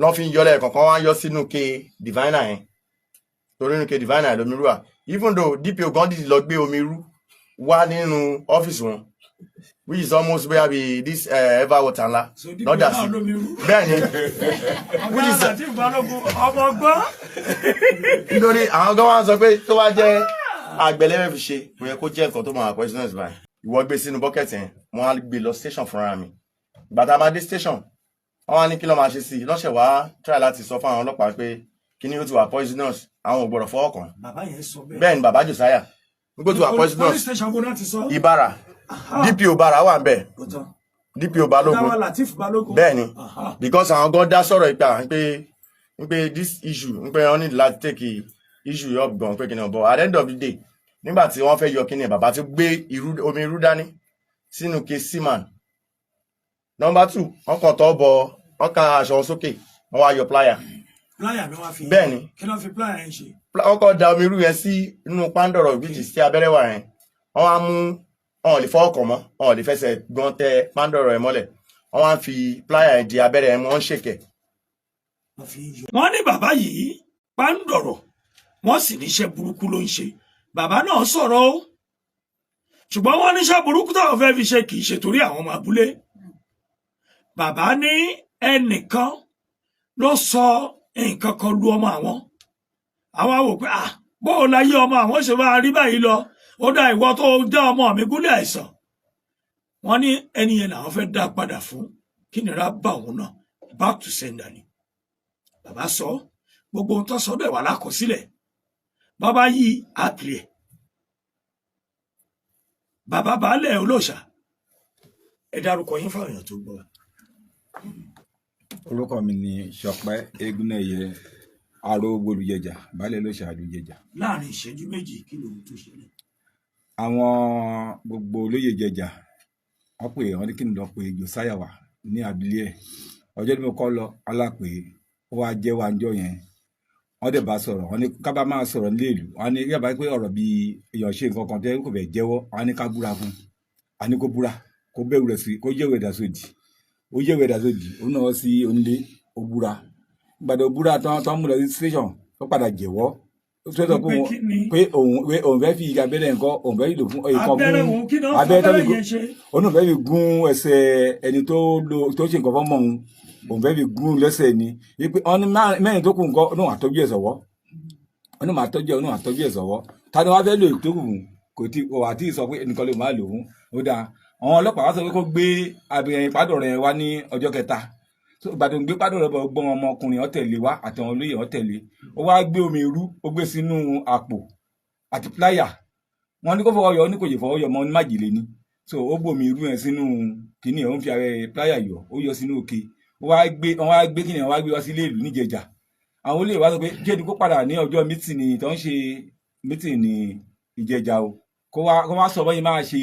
Lọ́n fi ń yọ lẹ́ẹ̀kọ̀ọ̀kan, wá ń yọ sínú ke diviner yẹn, torí inú ke diviner yẹn lomi rú wà. Even though DPO gan dìde lọ gbé omi rú wá nínú ọ́fíìsì wọn, which is almost bóyá bí this Eva water ńlá So DPO lọ́dà náà sí. lómi rú. Bẹ́ẹ̀ ni. Ọ̀gá Lateef Balógun, ọmọ gbọ́n. Nítorí àwọn gan wá ń sọ pé tó bá jẹ́ àgbẹ̀lẹ́fẹ̀ fi ṣe, kò yẹ kó jẹ́ nǹkan tó máa poisonous báyìí. Ìwọ gbé sínú bucket yẹn, wọ́n á gbé lọ station fúnra mi. Ìgbà tá a máa dé station, wọ́n wá ní kí ló máa ṣe sí i. Lọ́sẹ̀ wá try láti sọ fún àwọn ọlọ́pàá pé kíní ó ti wà poisonous, àwọn ò gbọ́dọ̀ fọwọ́ kàn. Bàbá yẹn sọ bẹ́ẹ̀? Bẹ́ẹ̀ ni, bàbá Josiah, nígbà tó wà poisonous. Police station wo náà ti sọ? Ìbàrà, DPO Ìbàrà wà ń bẹ̀. Ó tán. DPO Balógun. Dáwà Lateef Balógun. Bẹ́ẹ̀ ni. Because àwọn gan dá sọ̀rọ̀ ìpè pé this issue, pé wọ́n need láti take issue up gan, pé kíni. But at the end of the day, nígbà tí wọ́n fẹ́ yọ kíni, bàbá ti gbé omi irú dání sínú ke seaman number two. Wọ́n kàn tọ́ bọ, wọ́n ka aṣọ wọn sókè, wọ́n wá yọ plier. Plier ló wá fi? Bẹ́ẹ̀ ni. Kí ló fi plier yẹn ṣe? Wọ́n kọ́ da omi irú yẹn sí inú pàǹdọ̀rọ̀, which is tí abẹ́rẹ́ wà yẹn. Wọ́n wá mú, wọn ò lè fọwọ́ kàn mọ́, wọn ò lè fẹsẹ̀ gan tẹ pàǹdọ̀rọ̀ yẹn mọ́lẹ̀. Wọ́n wá fi plier yẹn di abẹ́rẹ́ yẹn mú, wọ́n ń ṣèkẹ̀. Wọ́n fi ń yọ. Wọ́n ní bàbá yìí pàǹdọ̀rọ̀, wọ́n sì níṣẹ́ burúkú ló ń ṣe. Bàbá náà sọ̀rọ̀ o, ṣùgbọ́n wọ́n níṣẹ́ burúkú táwọn fẹ́ fi ṣe kì í ṣe torí àwọn ọmọ abúlé. Bàbá ní ẹnìkan ló sọ nǹkan kan lu ọmọ àwọn. Àwọn wò pé, ah, bóò láyé ọmọ àwọn ṣe máa rí báyìí lọ? Ó dá ìwọ tó dá ọmọ mi gúnlẹ̀ àìsàn. Wọ́n ní ẹni yẹn làwọn fẹ́ dá padà fún kí nira bá òun náà. Back to sender ni bàbá sọ. Gbogbo ohun tó sọ bẹ́ẹ̀ wà lákọsílẹ̀. Bàbá yí àpìlẹ̀ bàbá baálẹ̀ olóòṣà, ẹ dárúkọ yín fáwọn èèyàn tó gbọ́. Orúkọ mi ni Ṣọpẹ́ Eégúnnẹyẹ Arógbólújẹjà, baálé olóòṣà Àdójẹjà. Láàrin ìṣẹ́jú 2, kí lóhun tó ṣẹlẹ̀? Àwọn gbogbo olóyè Ìjẹ̀jà, wọ́n pè wọ́n ní kí n lọ pe Josiah wá ní abilé ẹ̀. Ọjọ́ tí mo kọ́ lọ alápè, ó wá jẹ́ wá ńjọ́ yẹn. Wọ́n dẹ̀ bá sọ̀rọ̀. Wọ́n ní ká bá máa sọ̀rọ̀ nílé ìlú. Wọ́n ní yàrá pé ọ̀rọ̀ bíi èèyàn ṣe nǹkan kan tẹ́ kò fẹ́ jẹ́wọ́, wọ́n ní ká búra fún un. A ní kó búra, kó bẹ̀rù rẹ̀ sí, kó jẹ́wọ́ ẹ̀dá sódì. Ó jẹ́wọ́ ẹ̀dá sódì, ó náà sí onílé, ó búra. Gbàdọ̀ búra tán tán, mú lọ sí station, ó padà jẹ́wọ́. Ó sọ pé Pé kí ni? pé òun fẹ́ fi abẹ́rẹ́ nǹkan, òun fẹ́ lò fún ìkan fún Abẹ́rẹ́ òun kí náà abẹ́rẹ́ tó fi fabẹ́rẹ́ gún yẹn ṣe? Òun náà fẹ́ fi gún ẹsẹ̀ ẹni tó lo tó ṣe nǹkan fọ́mọ òun. Òun fẹ́ fi gún lẹ́sẹ̀ ni wípé wọ́n ní mẹ́rin tó kù nǹkan òun àtọ́jú ẹ̀ sọ̀wọ́, òun náà máa tọ́jú ẹ̀, òun náà àtọ́jú ẹ̀ sọ̀wọ́. Ta ni wọ́n fẹ́ lò tó kù fún? Kò tí kò àti sọ pé ẹnìkan lè máa lò fún. Ó dáa, àwọn ọlọ́pàá wá sọ pé kó gbé abẹ́rẹ́ pádọ̀ rẹ̀ wá ní ọjọ́ kẹta. So ìgbà tó ń gbé pádọ̀ rẹ̀ bọ̀, gbọ́n ọmọkùnrin ọ̀tẹ̀lé wá àtàwọn olóyè ọ̀tẹ̀lé. Ó wá gbé omi irú, ó gbé sínú àpò àti plier. Wọ́n ní kó fọwọ́ yọ, ó ní kò lè fọwọ́ yọ mọ́, ní májèlé ni. So ó gbòmí irú yẹn sínú kínní ẹ̀, ó ń fi ara plier yọ, ó yọ sínú òkè. Ó wá gbé, wọ́n wá gbé kínní, wọ́n wá gbé wá sílé ìlú níjẹ̀jà. Àwọn olóyè wá sọ pé kí ẹni kó padà ní ọjọ́ meeting tó ń ṣe meeting ní Ìjẹ̀jà o, kó wá sọ bọ́yìí máa ṣe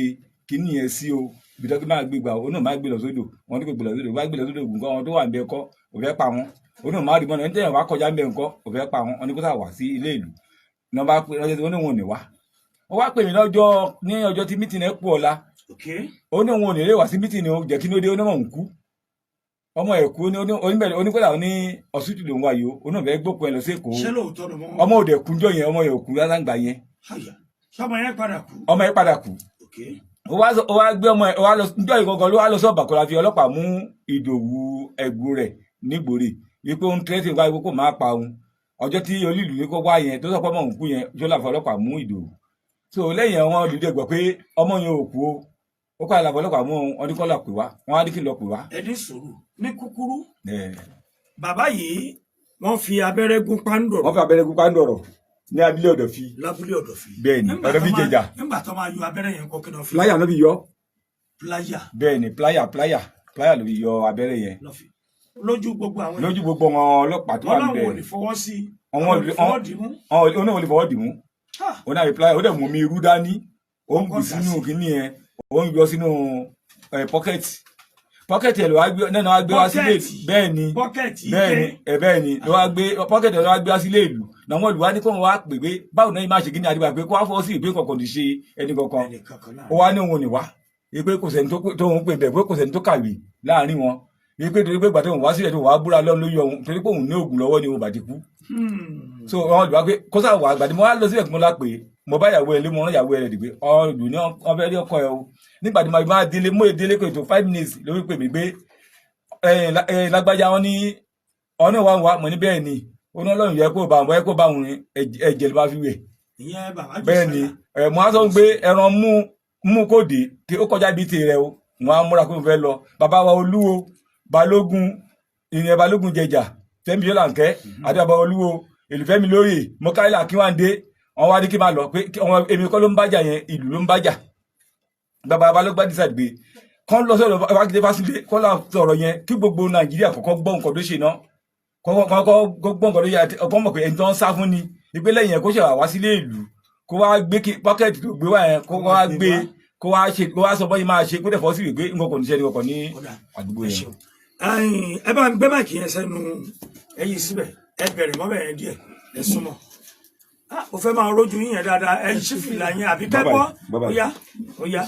kínní yẹn sí o, ibi tó kí máa gbé gbà. Ó náà máa gbé lọ sódò. Wọ́n ní kò gbé lọ sódò, wá gbé lọ sódò ògùn kọ́. Àwọn tó wà ń bẹ kọ́ ò fẹ́ pa wọn. Ó náà máa rí mọ́nà ẹni tẹ́yàn wá kọjá ń bẹ nǹkan ò fẹ́ pa wọn. Wọ́n ní kó sà wá sí ilé ìlú ní wọ́n bá pè lọ́jọ́ tí wọ́n ní òun ò ní wá. Wọ́n wá pè mí lọ́jọ́ ní ọjọ́ tí meeting ẹ̀ kú ọ̀la. Ó ní òun ò ní lè wá sí meeting o. Jẹ́ kí ló dé? Ó ní òun kú, ọmọ ẹ̀ kú. Oníkọ́lá ní ọ̀sùtù lòún wáyé o. Ó náà fẹ́ gbókun ẹ lọ sí Èkó. Ṣé lóòótọ́ ló mọ́? Ọmọ òde kúnjọ yẹn, ọmọ yẹn ò kú rárá gbà yẹn. Sọmọ yẹn padà kú? Ọmọ yẹn padà kú. Ó wá gbé ọmọ ẹ̀, ó wá lọ níjọ́ ìgangan ló wá lọ sọ́ọ̀bà kó la fi ọlọ́pàá mú Ìdòwú ẹ̀gbọ́n rẹ̀ nígbòrè, wípé ó ń tẹ́tí wáyé kó máa pa òun. Ọjọ́ tí olílù ní kó wá yẹn tó sọ pé ọmọ òun kú yẹn, yóò láfa ọlọ́pàá mú Ìdòwú. So lẹ́yìn àwọn olùdíje gbọ́ pé ọmọ yẹn ò kú o, ó kọ́ àlàfo ọlọ́pàá mú òun. Ọdún kọ́ lọ pè wá, wọ́n á ní kí n lọ pè wá. Ẹni sùúrù, ní kúkúrú, bàbá yìí, wọ́n fi abẹ́rẹ́ gún pàǹdọ̀rọ̀? Wọ́n fi abẹ́rẹ́ gún pàǹdọ̀rọ̀ ní abílé Ọ̀dọ̀fí. Lábúlé Ọ̀dọ̀fí? Bẹ́ẹ̀ni, Ọ̀dọ̀fí Ìjẹ̀jà. Nígbà tó máa yọ abẹ́rẹ́ yẹn kọ́, kí náà fi? Plier ló fi yọ. Plier? Bẹ́ẹ̀ni, plier ló fi yọ abẹ́rẹ́ yẹn. Ló fi lójú gbogbo àwọn Lójú gbogbo àwọn ọlọ́pàá tó wà wọn làwọn ò níbẹ̀. lè fọwọ́ sí i. Àwọn àwọn ò lè fọwọ́ dì mú. Àwọn onáwó lè fọwọ́ dì mú. Ó náà fi plier, ó dẹ̀ mú mi irú dání, ó ń bù Ọkọ̀ dà sínú sí. kínní yẹn, ó ń yọ sínú pocket ẹ̀ ló wá gbé náà, wá gbé wá sílé. Pọ́kẹ́ẹ̀tì? Bẹ́ẹ̀ ni. Pọ́kẹ́ẹ̀tì? Bẹ́ẹ̀ ni Ike? Ẹ bẹ́ẹ̀ ni, ló wá gbé pocket ẹ̀, ló wá gbé wá sílé ìlú. Làwọn ìlú wa ní kó wọn wá pè pé báwo náà yìí máa ṣe kí ni àdìgbà pé kó wá fọwọ́ sí ìpín kankan ní ṣe ẹnì kankan. Ẹnì kankan náà. Ó wá ní òun ò ní wá, pé kò sẹ́ni tó ń pè bẹ́ẹ̀, pé kò sẹ́ni tó kàwé láàrin wọn. Wípé torí pé gbàtẹ́ òun wá sílẹ̀ tó wàá búra lọ́run lórí ọ̀hún, torí pé òun ní oògùn lọ́wọ́ ni òun bàtí kú. So wọn lù wá pé kó sá wà. Gbàtí mo wá lọ síbẹ̀ tí mo lá pé mo bá ìyàwó ẹ lé, mo rán ìyàwó ẹ rẹ̀ dìgbé ọ̀lù ní wọn fẹ́ rí ọkọ ẹ o. Nígbà tí mo máa délé, mo délé kò tó 5 minutes lórí pè mí pé ẹ lágbájá, wọn ní ọ̀nà wa wà. Mo ní bẹ́ẹ̀ ni. Ó ní Ọlọ́run yẹ kó bá wọn, yẹ kó bá wọn rìn, ẹ̀jẹ̀ ló bá fi wẹ̀. Ìyẹn bàbá Bẹ́ẹ̀ ni. Josiah. Ẹ mo á sọ pé ẹran mú mú kò dé kí ó kọjá bíi tirẹ̀ o. Wọn á múra pé mo fẹ́ lọ bàbá wa Olúwo Balógun, ìyẹn Balógun Jẹjà Fẹ́mi Yọlànkẹ́ àti bàbá Olúwo Èlùfẹ́mi lóye Mọ́káílà Akínwándé. Wọn wá ní kí n máa lọ pé èmi kọ́ ló ń bájà yẹn, ìlú ló ń bájà. Bàbá Balógun decide pé kán lọ sọ̀rọ̀ Mákindé Fásitì, kán lọ sọ̀rọ̀ yẹn kí gbogbo Nàìjíríà kọ́kọ́ gbọ́ nǹkan tó ṣe náà, kọ́kọ́ gbọ́ nǹkan tó yẹ, ọkọ́ mọ̀ pé ẹni tó ń sá fún ni ìpínlẹ̀ yẹn, kó ṣe wá sílé ìlú, kó wá gbé kí pọ́kẹ́tì tó gbé wá yẹn, kó wá gbé, kó wá ṣe, kó wá sọ bọ́yìí máa ṣe, kó dẹ̀ fọ́ sí ìwé pé nǹkan kò ní ṣe ẹni kọ̀ọ̀kan ní Ọ̀dà, àdúgbò ẹ yẹn. ṣeun. Ẹ̀yin, ẹ bá ń gbé mic yẹn sẹ́nu, ẹ yí síbẹ̀, ẹ bẹ̀rẹ̀ mọ́ bẹ̀rẹ̀ díẹ̀, ẹ súnmọ́. Ah, mo fẹ́ máa rójú yín yẹn dáadáa. Ẹ ṣí fìlà yẹn àbí kẹ́ bọ́. Bye bye. Ó yá, ó yá.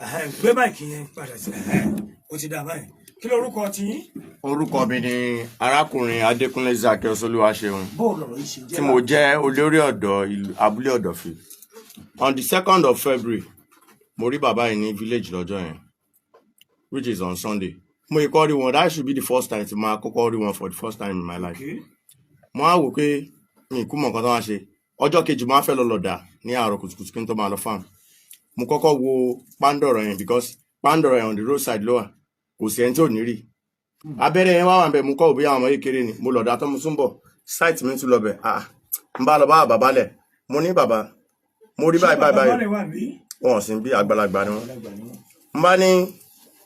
Ẹ̀hẹ́n, gbé mic yẹn padà sí. Ẹ̀hẹ́n, ó ti dà báyìí. Kí lorúkọ ti yín? Orúkọ mi ni arákùnrin Adékúnlé Zakios Olúwaṣeun, Bó lọ̀rọ̀ yìí ṣe jẹ́? tí mo jẹ́ olórí ọ̀dọ́ ìlú abúlé Ọ̀dọ̀fin. On the 2nd of February, mo rí bàbá yìí ní village lọ́jọ́ yẹn, which is on Sunday. Mo kọ́ rí wọn, that should be the first time tí máa kọ́kọ́ rí wọn for the first time in my life. Mo á wò pé mi kú mọ̀ nǹkan tó wá ṣe. Ọjọ́ kejì, mo á fẹ́ lọ lọ̀dà ní àárọ̀ kùtùkùtù kí n tó máa lọ farm. Mo kọ́kọ́ wo pàǹdọ̀rọ̀ yẹn, because pàǹdọ̀rọ̀ yẹn on the roadside ló wà, kò sí ẹni tí ò ní rí. Abẹ́rẹ́ yẹn wá wà bẹ́ẹ̀. Mo kọ́ òbí àwọn ọmọ kékeré ni. Mo lọ̀dà tó, mo tún bọ̀, site mi tún lọ bẹ̀. Ah, n bá lọ bá bàbá lẹ̀, mo ní bàbá, mo rí báyìí báyìí Bàbá báyìí. rẹ̀ wà bí? Wọn ò sí bí, àgbàlagbà ni wọn. N bá ní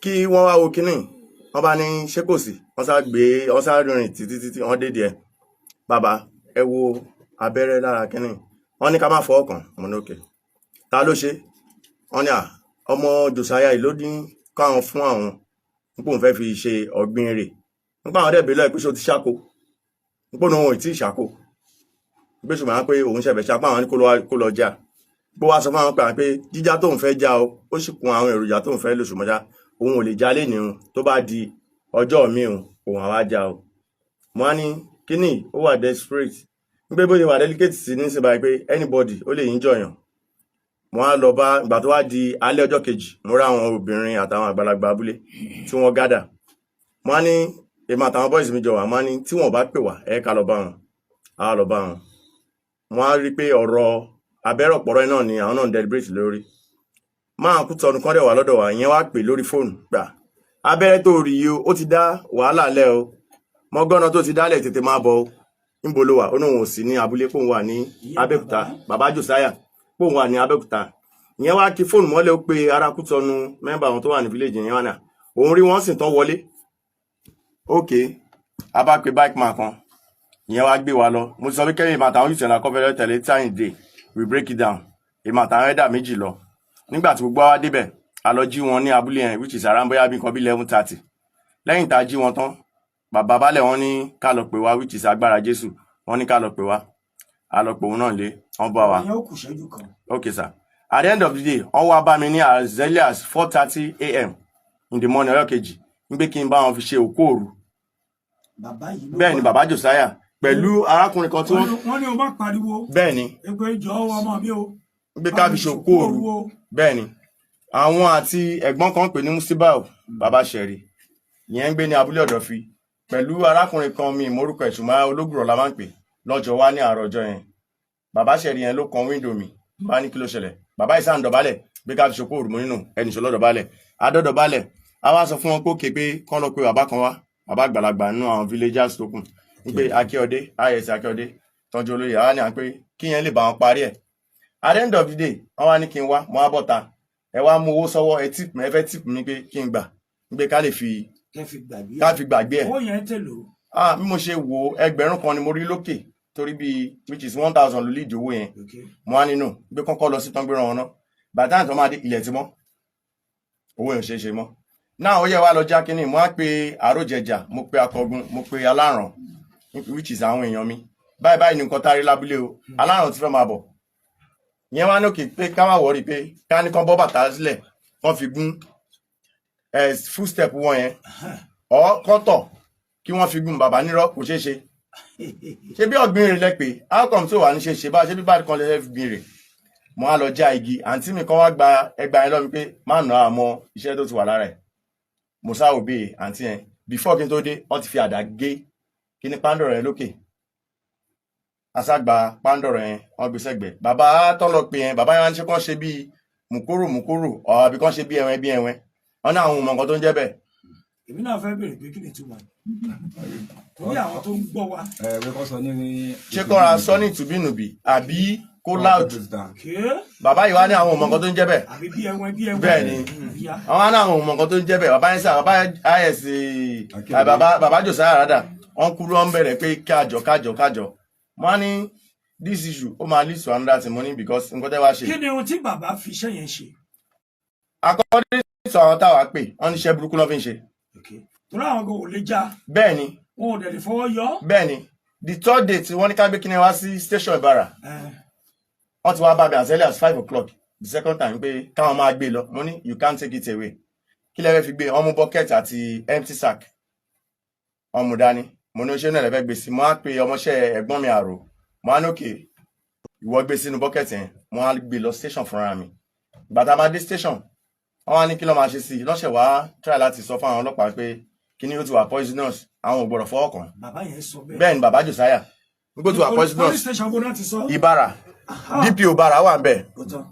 kí wọ́n wá wo kínní. Wọ́n bá ní ṣé kò sí. Wọ́n sá gbé, wọ́n sá rìn títí títí wọ́n dé díẹ̀. Bàbá, ẹ wo abẹ́rẹ́ lára kínní. Wọ́n ní ká má fọwọ́ kàn. Mo ní okay, ta ló ṣe? Wọ́n ní à ọmọ Josiah yìí ló dín káwọn fún àwọn nípò òun fẹ́ fi ṣe ọ̀gbìn rẹ̀ nípa àwọn dẹ̀bí lọ́ọ̀ pé ṣé o ti ṣáko nípò náà, òun ò tí ì ṣáko pé, ṣùgbọ́n pé òun ṣẹ̀fẹ̀ ṣapá. Àwọn ní kó lọ já bó wá sọ fún àwọn pé àwọn pé jíjá tóun fẹ́ já o, ó sì kún àwọn èròjà tóun fẹ́ lò, ṣùgbọ́n já òun ò lè já lénìí o, tó bá di ọjọ́ míì o, òun àwa já o. Mo á ní kíní ó wà desperate ń pé bóyá wà delicate sí ní síbáyé pé anybody ó lè yín jọyàn. Mo á lọ bá. Ìgbà tó wá di alẹ́ ọjọ́ kejì, mo rí àwọn obìnrin àtàwọn àgbàlagbà abúlé tí wọ́n gádà. Mo á ní èmi àtàwọn boys mi jọ wà. Mo á ní tí wọ́n bá pè wá, ẹ ká lọ bá wọn. Á lọ bá wọn. Mo á rí i pé ọ̀rọ̀ abẹ́rẹ́ ọ̀pọ̀rọ̀ náà ni àwọn náà ń deliberate lórí. Máa kú tọnu kan dẹ̀ wà lọ́dọ̀ wa. Ìyẹn wá pè lórí fóònù gbà abẹ́rẹ́ tó rí yìí o, ó ti dá wàhálà lẹ́ o, mọ́gánná tó ti dálẹ̀, tètè máa bọ̀ o. Níbo ló wà? Ó ní òun ò sí ní abúlé, pòun wà ní Abẹ́òkúta. Bàbá Josiah pòun wà ní Abẹ́òkúta. Ìyẹn wá kí fóònù mọ́lẹ̀, ó pe arákùtọ́nu member àwọn tó wà ní village yẹn wà náà, òun rí wọ́n sì tán wọlé. Ok, a bá pe bike man kan, ìyẹn wá gbé wa lọ. Mo ti sọ pé kẹ́yìn ìmọ̀ àtàwọn youth ẹ̀nà kọ́fẹ́ tẹ̀lé time day, we break it down. Èmi àtàwọn ẹ̀dà méjì lọ. Nígbà tí gbogbo wa débẹ̀, a lọ jí wọn ní abúlé yẹn, which is around bóyá bí nǹkan bí 11:30. Lẹ́yìn tá a jí wọn tán, bàbá balẹ̀ wọn ní ká lọ pè wá, which is Agbára Jésù. Wọn ní ká lọ pè wá. A lọ pè òun náà lé wọn bá wa. Ìyẹn ó kù ṣẹ́jú kan. Okay sir, at the end of the day, wọ́n wá bá mi ní as early as 4:30 a.m. in the morning ọjọ́ kejì, ń pé kí n bá wọn fi ṣe òkú òru. Bàbá yìí ló Bẹ́ẹ̀ ni. wá. Bàbá Josiah pẹ̀lú arákùnrin kan tí wọ́n Wọ́n ní o má pariwo. Bẹ́ẹ̀ ni. Pé jọ ọmọ mi o. Ń pé ká fi ṣe òkú òru. Bẹ́ẹ̀ ni. Àwọn àti ẹ̀gbọ́n kan pè ní Musibau Bàbá Ṣẹ̀rí, ìyẹn ń gbé ní abúlé Ọ̀dọ̀fin, pẹ̀lú arákùnrin kan mi ìmórúkọ ìṣùmọ́, Ológùrọ̀ la máa ń pè lọ́jọ́ wá ní àárọ̀ ọjọ́ yẹn. Bàbá Ṣẹ̀rí yẹn ló kan window mi. Bá ní kí ló ṣẹlẹ̀? Bàbá ìsàn dọ̀bálẹ̀ pé ká fi ṣòkó òrùmọ nínú ẹnì ṣọlọ́ dọ̀bálẹ̀ adọ́dọ̀bálẹ̀. A wá sọ fún wọn pé òkè pé kán lọ pé bàbá kan wá, bàbá àgbàlagbà nínú àwọn villagers tó kù, ń pé Akíọdé is Akíọdé tọ́jú olóyè àwa ní à ń pé kí yẹn lè bá wọn parí ẹ̀. At the end of the day, wọ́n wá ní kí n wá. Mo wá bọ́ta, ẹ wá mú owó sọ́wọ́, ẹ tip mi, ẹ fẹ́ tip mi pé kí n gbà ń pé ká lè fi Kẹ́ fi gbàgbé. Ká fi gbàgbé ẹ̀. Owó yẹn tè lò. Ah, bí mo ṣe wò ó, 2,000 ni mo rí lókè, torí bíi which is 1,000 ló lead owó yẹn. Mo wá nínú gbé kọ́kọ́ lọ sí tán gbéra wọn náà. Bàtà tó máa dé, ilẹ̀ tí mọ́, owó yẹn ò ṣeé ṣe mọ́ náà. Ó yẹ wá lọ já kínní. Mo á pe àròjẹjà, mo pe akọgun, mo pe aláràn, which is àwọn èèyàn mi. Báyìí báyìí ní nǹkan tá a rí lábúlé o, aláràn ti fẹ́ máa bọ̀. Ìyẹn wá ní òkè pé ká má worry, pé ká ní kán bọ́ bàtà sílẹ̀, kán fi gún ẹ footstep wọn yẹn. Ọ̀ kọ́tọ̀ kí wọ́n fi gún bàbá nírọ́, kò ṣeé ṣe. Ṣé bí ọ̀gbìn rẹ̀ lẹ pé, how come tó wà ní ṣe ṣe bá ṣe bí bá kan lè fi gbìn rè? Mo á lọ já igi. Àǹtí mi kan wá gba ẹgbàá yẹn lọ́mi pé má nà á mọ iṣẹ́ tó ti wà lára ẹ̀. Mo sá òbí àǹtí yẹn. Before kí n tó dé, wọ́n ti fi àdá gé kíní pàǹdọ̀rọ̀ yẹn lókè. Aságba pàǹdọ̀rọ̀ yẹn, wọ́n gbé sẹ́gbẹ̀ẹ́. Bàbá tó lọ pè yẹn, bàbá yẹn wá ní ṣe kán ṣe bíi mùkúrù mùkúrù ọ̀ àbí kán ṣe bí ẹwẹ́n bí ẹwẹ́n. Wọ́n ní àwọn ò mọ nǹkan tó ń jẹ́ bẹ́ẹ̀. Èmi náà fẹ́ bèrè pé kí ni ìtumọ̀ ẹ̀, torí àwọn tó ń gbọ́ wa. Ẹ wẹ́ kọ́ sọ ní. Ṣé kọ́ra sọ ní ìtùbínùbí àbí kó loud? Ké. Bàbá yìí wá ní àwọn ò mọ nǹkan tó ń jẹ́ bẹ́ẹ̀. Àbí bí ẹwẹ́n bí ẹwẹ́n. Bẹ́ẹ̀ ni. Ìyá. Àwọn á ní àwọn ò mọ nǹkan tó ń jẹ́ bẹ́ẹ̀. Bàbá yẹn sá, bàbá is bàbá, bàbá Josiah rádà, wọ́n kúrú, wọ́n bẹ̀rẹ̀ pé kájọ kájọ kájọ. Wọ́n á ní this issue, ó máa lead to another thing money, because nǹkan tẹ́ wá ṣe. Kí ni ohun tí bàbá fi iṣẹ́ yẹn ṣe? According to àwọn táwa pè, wọ́n ní iṣẹ́ burúkú ló fi ń ṣe. Torí àwọn kò lè já. Bẹ́ẹ̀ ni. Wọn ò dẹ̀ lè fọwọ́ yọ. Bẹ́ẹ̀ ni. The third day tí wọ́n ní ká gbé kíní wá sí station Ìbàrà, wọ́n ti wá bá mi as early as 5 o'clock the second time pé káwọn máa gbé lọ. Mo ní you can't take it away. Kí lẹ fẹ́ fi gbé? Wọ́n mú bucket àti empty sack, wọ́n mú dání. Mo ní oṣù náà lẹ fẹ́ gbé sí? Mo á pe ọmọọṣẹ́ ẹ̀gbọ́n mi àrò, mo á ní òkè, ìwọ gbé sínú bucket yẹn. Mo á gbé lọ station fúnra mi. Ìgbà tá a máa dé station, wọ́n wá ní kí ló máa ṣe sí i. Lọ́sẹ̀ wá try láti sọ fún àwọn ọlọ́pàá pé kíní ó ti wà poisonous, àwọn ò gbọ́dọ̀ fọwọ́ kàn. Bàbá yẹn sọ bẹ́ẹ̀? Bẹ́ẹ̀ ni, bàbá Josiah, nígbà tó wà poisonous. Police station wo náà ti sọ? Ìbàrà, DPO Ìbàrà wà ń bẹ̀. Ó tán.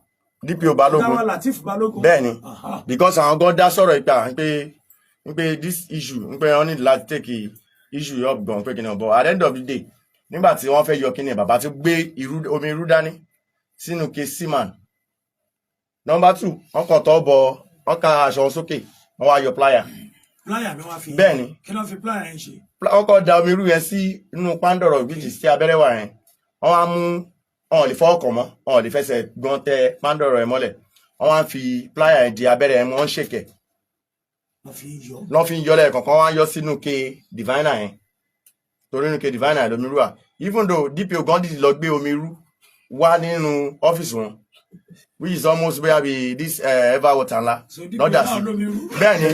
DPO Balógun. Dáwà Latif Balógun. Bẹ́ẹ̀ ni. Because àwọn gan dá sọ̀rọ̀ ìpè pé pé this issue, pé wọ́n need láti take issue up gan pé kí ni. But at the end of the day, nígbà tí wọ́n fẹ́ yọ kíni, bàbá ti gbé irú omi irú dání sínú ke seaman number two. Wọ́n kàn tọ́ bọ, wọ́n ka aṣọ wọn sókè, wọ́n wá yọ plier. Plier ni wọ́n fi. Bẹ́ẹ̀ ni. Kí ló fi plier yẹn ṣe? Wọ́n kọ́ da omi irú yẹn sí inú pàǹdọ̀rọ̀, which is tí abẹ́rẹ́ wà yẹn. Wọ́n wá mú, wọn ò lè fọwọ́ kàn mọ́, wọn ò lè fẹsẹ̀ gan tẹ pàǹdọ̀rọ̀ yẹn mọ́lẹ̀. Wọ́n wá ń fi plier yẹn di abẹ́rẹ́ yẹn mú, wọ́n ń ṣèkẹ̀. Wọ́n fi ń yọ. Lọ́n fi ń yọ lẹ́ẹ̀kọ̀ọ̀kan, wọ́n á yọ sínú ke diviner yẹn, torí inú ke diviner yẹn lomi irú wà. Even though DPO gan dìde lọ gbé omi irú wá nínú ọ́fíìsì wọn, which is almost bóyá bí this ever water ńlá So DPO lọ́dà náà sí. lómi irú. Bẹ́ẹ̀ ni.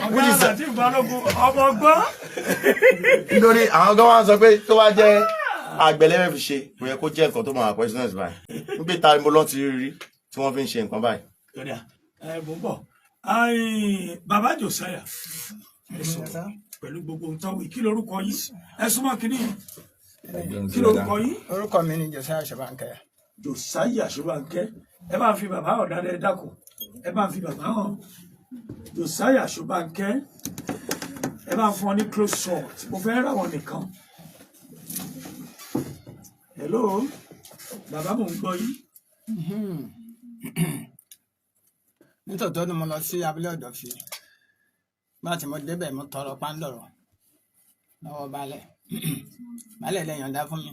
Ọ̀gá Latif Balógun ọmọ ọgbọ́n. Nítorí àwọn gan wá sọ pé tó bá jẹ́ àgbẹ̀lẹ́fẹ̀ fi ṣe, kò yẹ kó jẹ́ nǹkan tó máa poisonous báyìí. Wípé ta ni mo lọ́ ti rí rí tí wọ́n fi ń ṣe nǹkan báyìí. Yọ̀dà ẹ, mò ń bọ̀. Bàbá Josiah, ẹ sọ̀rọ̀ pẹ̀lú gbogbo ohun tó wí. Kí lorúkọ yín? Ẹ súnmọ́ kínní. Kí lorúkọ yín? Orúkọ mi ni Josiah Ṣọbánkẹ́. Josiah Ṣọbánkẹ́. Ẹ bá ń fi bàbá hàn dáadáa. Ẹ dákun, ẹ bá ń fi bàbá hàn. Josiah Ṣọbánkẹ́, ẹ bá ń fún ọ ní close shot, mo fẹ́ rà wọn nìkan. Hello bàbá, mò ń gbọ́ yín. Nítòótọ́ ni mo lọ sí abúlé Ọ̀dọ̀fí. Bá tí mo débẹ̀, mo tọrọ pàǹdọ̀rọ̀ lọ́wọ́ baálẹ̀. Baálẹ̀ lè yọ̀ǹda fún mi.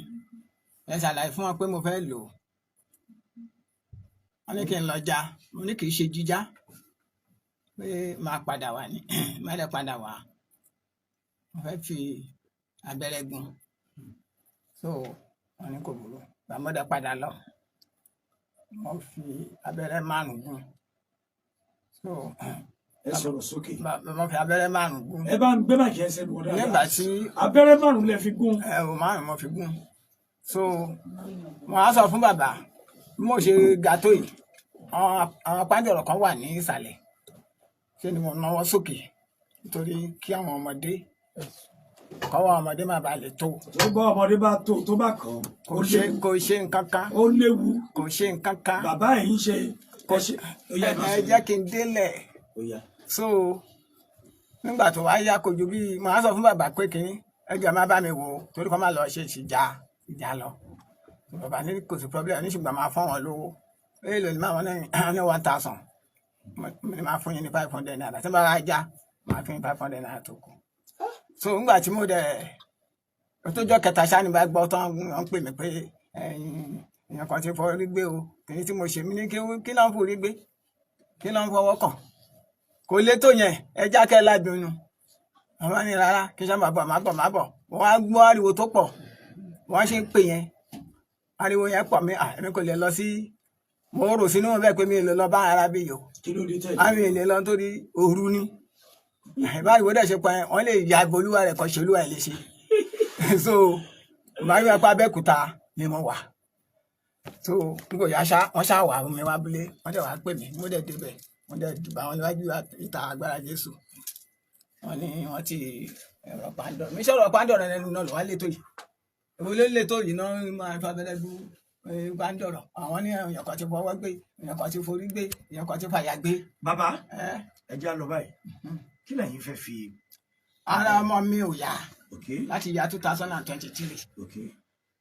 Ẹ ṣàlàyé fún wọn pé mo fẹ́ lò ó. Wọ́n ní kí n lọ já. Mo ní kì í ṣe jíjá, pé máa padà wá ní má dẹ̀ padà wá. Mo fẹ́ fi abẹ́rẹ́ gún. So wọ́n ní kò burú. Gbàmọ́dà padà lọ, wọ́n fi abẹ́rẹ́ márùn gún. So Ẹ sọ̀rọ̀ sókè. Mo fi abẹ́rẹ́ márùn gún. Ẹ bá ń gbé bàjẹ́ ẹsẹ̀ lù wọ́n dáadáa. Nígbà tí Abẹ́rẹ́ márùn lẹ fi gún? Ẹ ò, márùn mo fi gún. So mo á sọ fún bàbá bí mo ṣe ga tó yìí, àwọn pàǹdọ̀rọ̀ kan wà ní ìsàlẹ̀. Ṣé ni mo náwó sókè nítorí kí àwọn ọmọdé kọ́wọ́ ọmọdé má bàa lè tó. Tó bá ọmọdé bá tó tó bá kàn Kò ṣe, kò ṣe nǹkan kan. Ó léwu. Kò ṣe nǹkan kan. Bàbá yìí ń ṣe Kò ẹ ṣe ó yá, ẹ máa ẹ sọ̀rọ̀. Jẹ́ kí n délẹ̀. Ó yá. So nígbà tó wá yá, kojú bí mo á sọ fún bàbá pé kínní, ẹ jọ̀ọ́ má bá mi wò ó, torí kọ́ má lọ ṣe ìjà ìjà lọ. Bàbá ní kò sí problem, ní ṣùgbọ́n máa fún wọn lówó. Èèlò ni máa wọn ní 1,000. Mo ní máa fún yín ní ₦500 tí wọ́n bá wá já, máa fún yín ₦500 tó kù. So nígbà tí mo dẹ̀ ó tó jọ́ kẹta ṣáà ní bá gbọ́ tán, wọ́n pè mí pé ẹ̀yin èèyàn kan ti fọwọ́ rí gbé o. Kìíní tí mo ṣe mí ní kí ló ń forí gbé, kí ló ń fọwọ́ kàn, kò lè tó yẹn. Ẹ jákẹ́ lábìnú. Àwọn ní rárá, kí sá máa bọ̀, máa bọ̀, máa bọ̀. Wọ́n á gbọ́ ariwo tó pọ̀, wọ́n ṣe ń pè yẹn, ariwo yẹn pọ̀ mí. À, èmi kò lè lọ sí, mo rò sínú bẹ́ẹ̀ pé mi ò lè lọ bá ara bí yòó. Kí ló dé tẹ̀lé? Àmì ò lè lọ nítorí òru ni. Báyìí wọ́n dẹ̀ ṣe pa ẹ̀, wọ́n lè ya bolúwa rẹ̀ kan ṣe olúwa ẹ̀ léṣe. So màá rí apá Abẹ́òkúta ni mo wà. So n kò yá ṣá, wọ́n ṣá wà mí wá abúlé, wọ́n dẹ̀ wá pè mí, mo dẹ̀ débẹ̀, wọ́n dẹ̀ dùbà wọn níwájú ìta agbára Jésù. Wọ́n ní wọ́n ti ẹ̀rọ pàǹdọ̀ mi sọ̀rọ̀ pàǹdọ̀ rẹ̀ lẹ́nu náà lọ́wọ́ létò yìí, èwo ló létò yìí náà máa fa abẹ́rẹ́ gbú pàǹdọ̀rọ̀. Àwọn ní èèyàn kan ti fọwọ́ gbé, èèyàn kan ti forí gbé, èèyàn kan ti fàyà gbé. Bàbá, ẹ́ ẹ já lọ báyìí. Kí lẹ̀yin fẹ́ fi? Ara ọmọ mi ò yá láti ya 2023.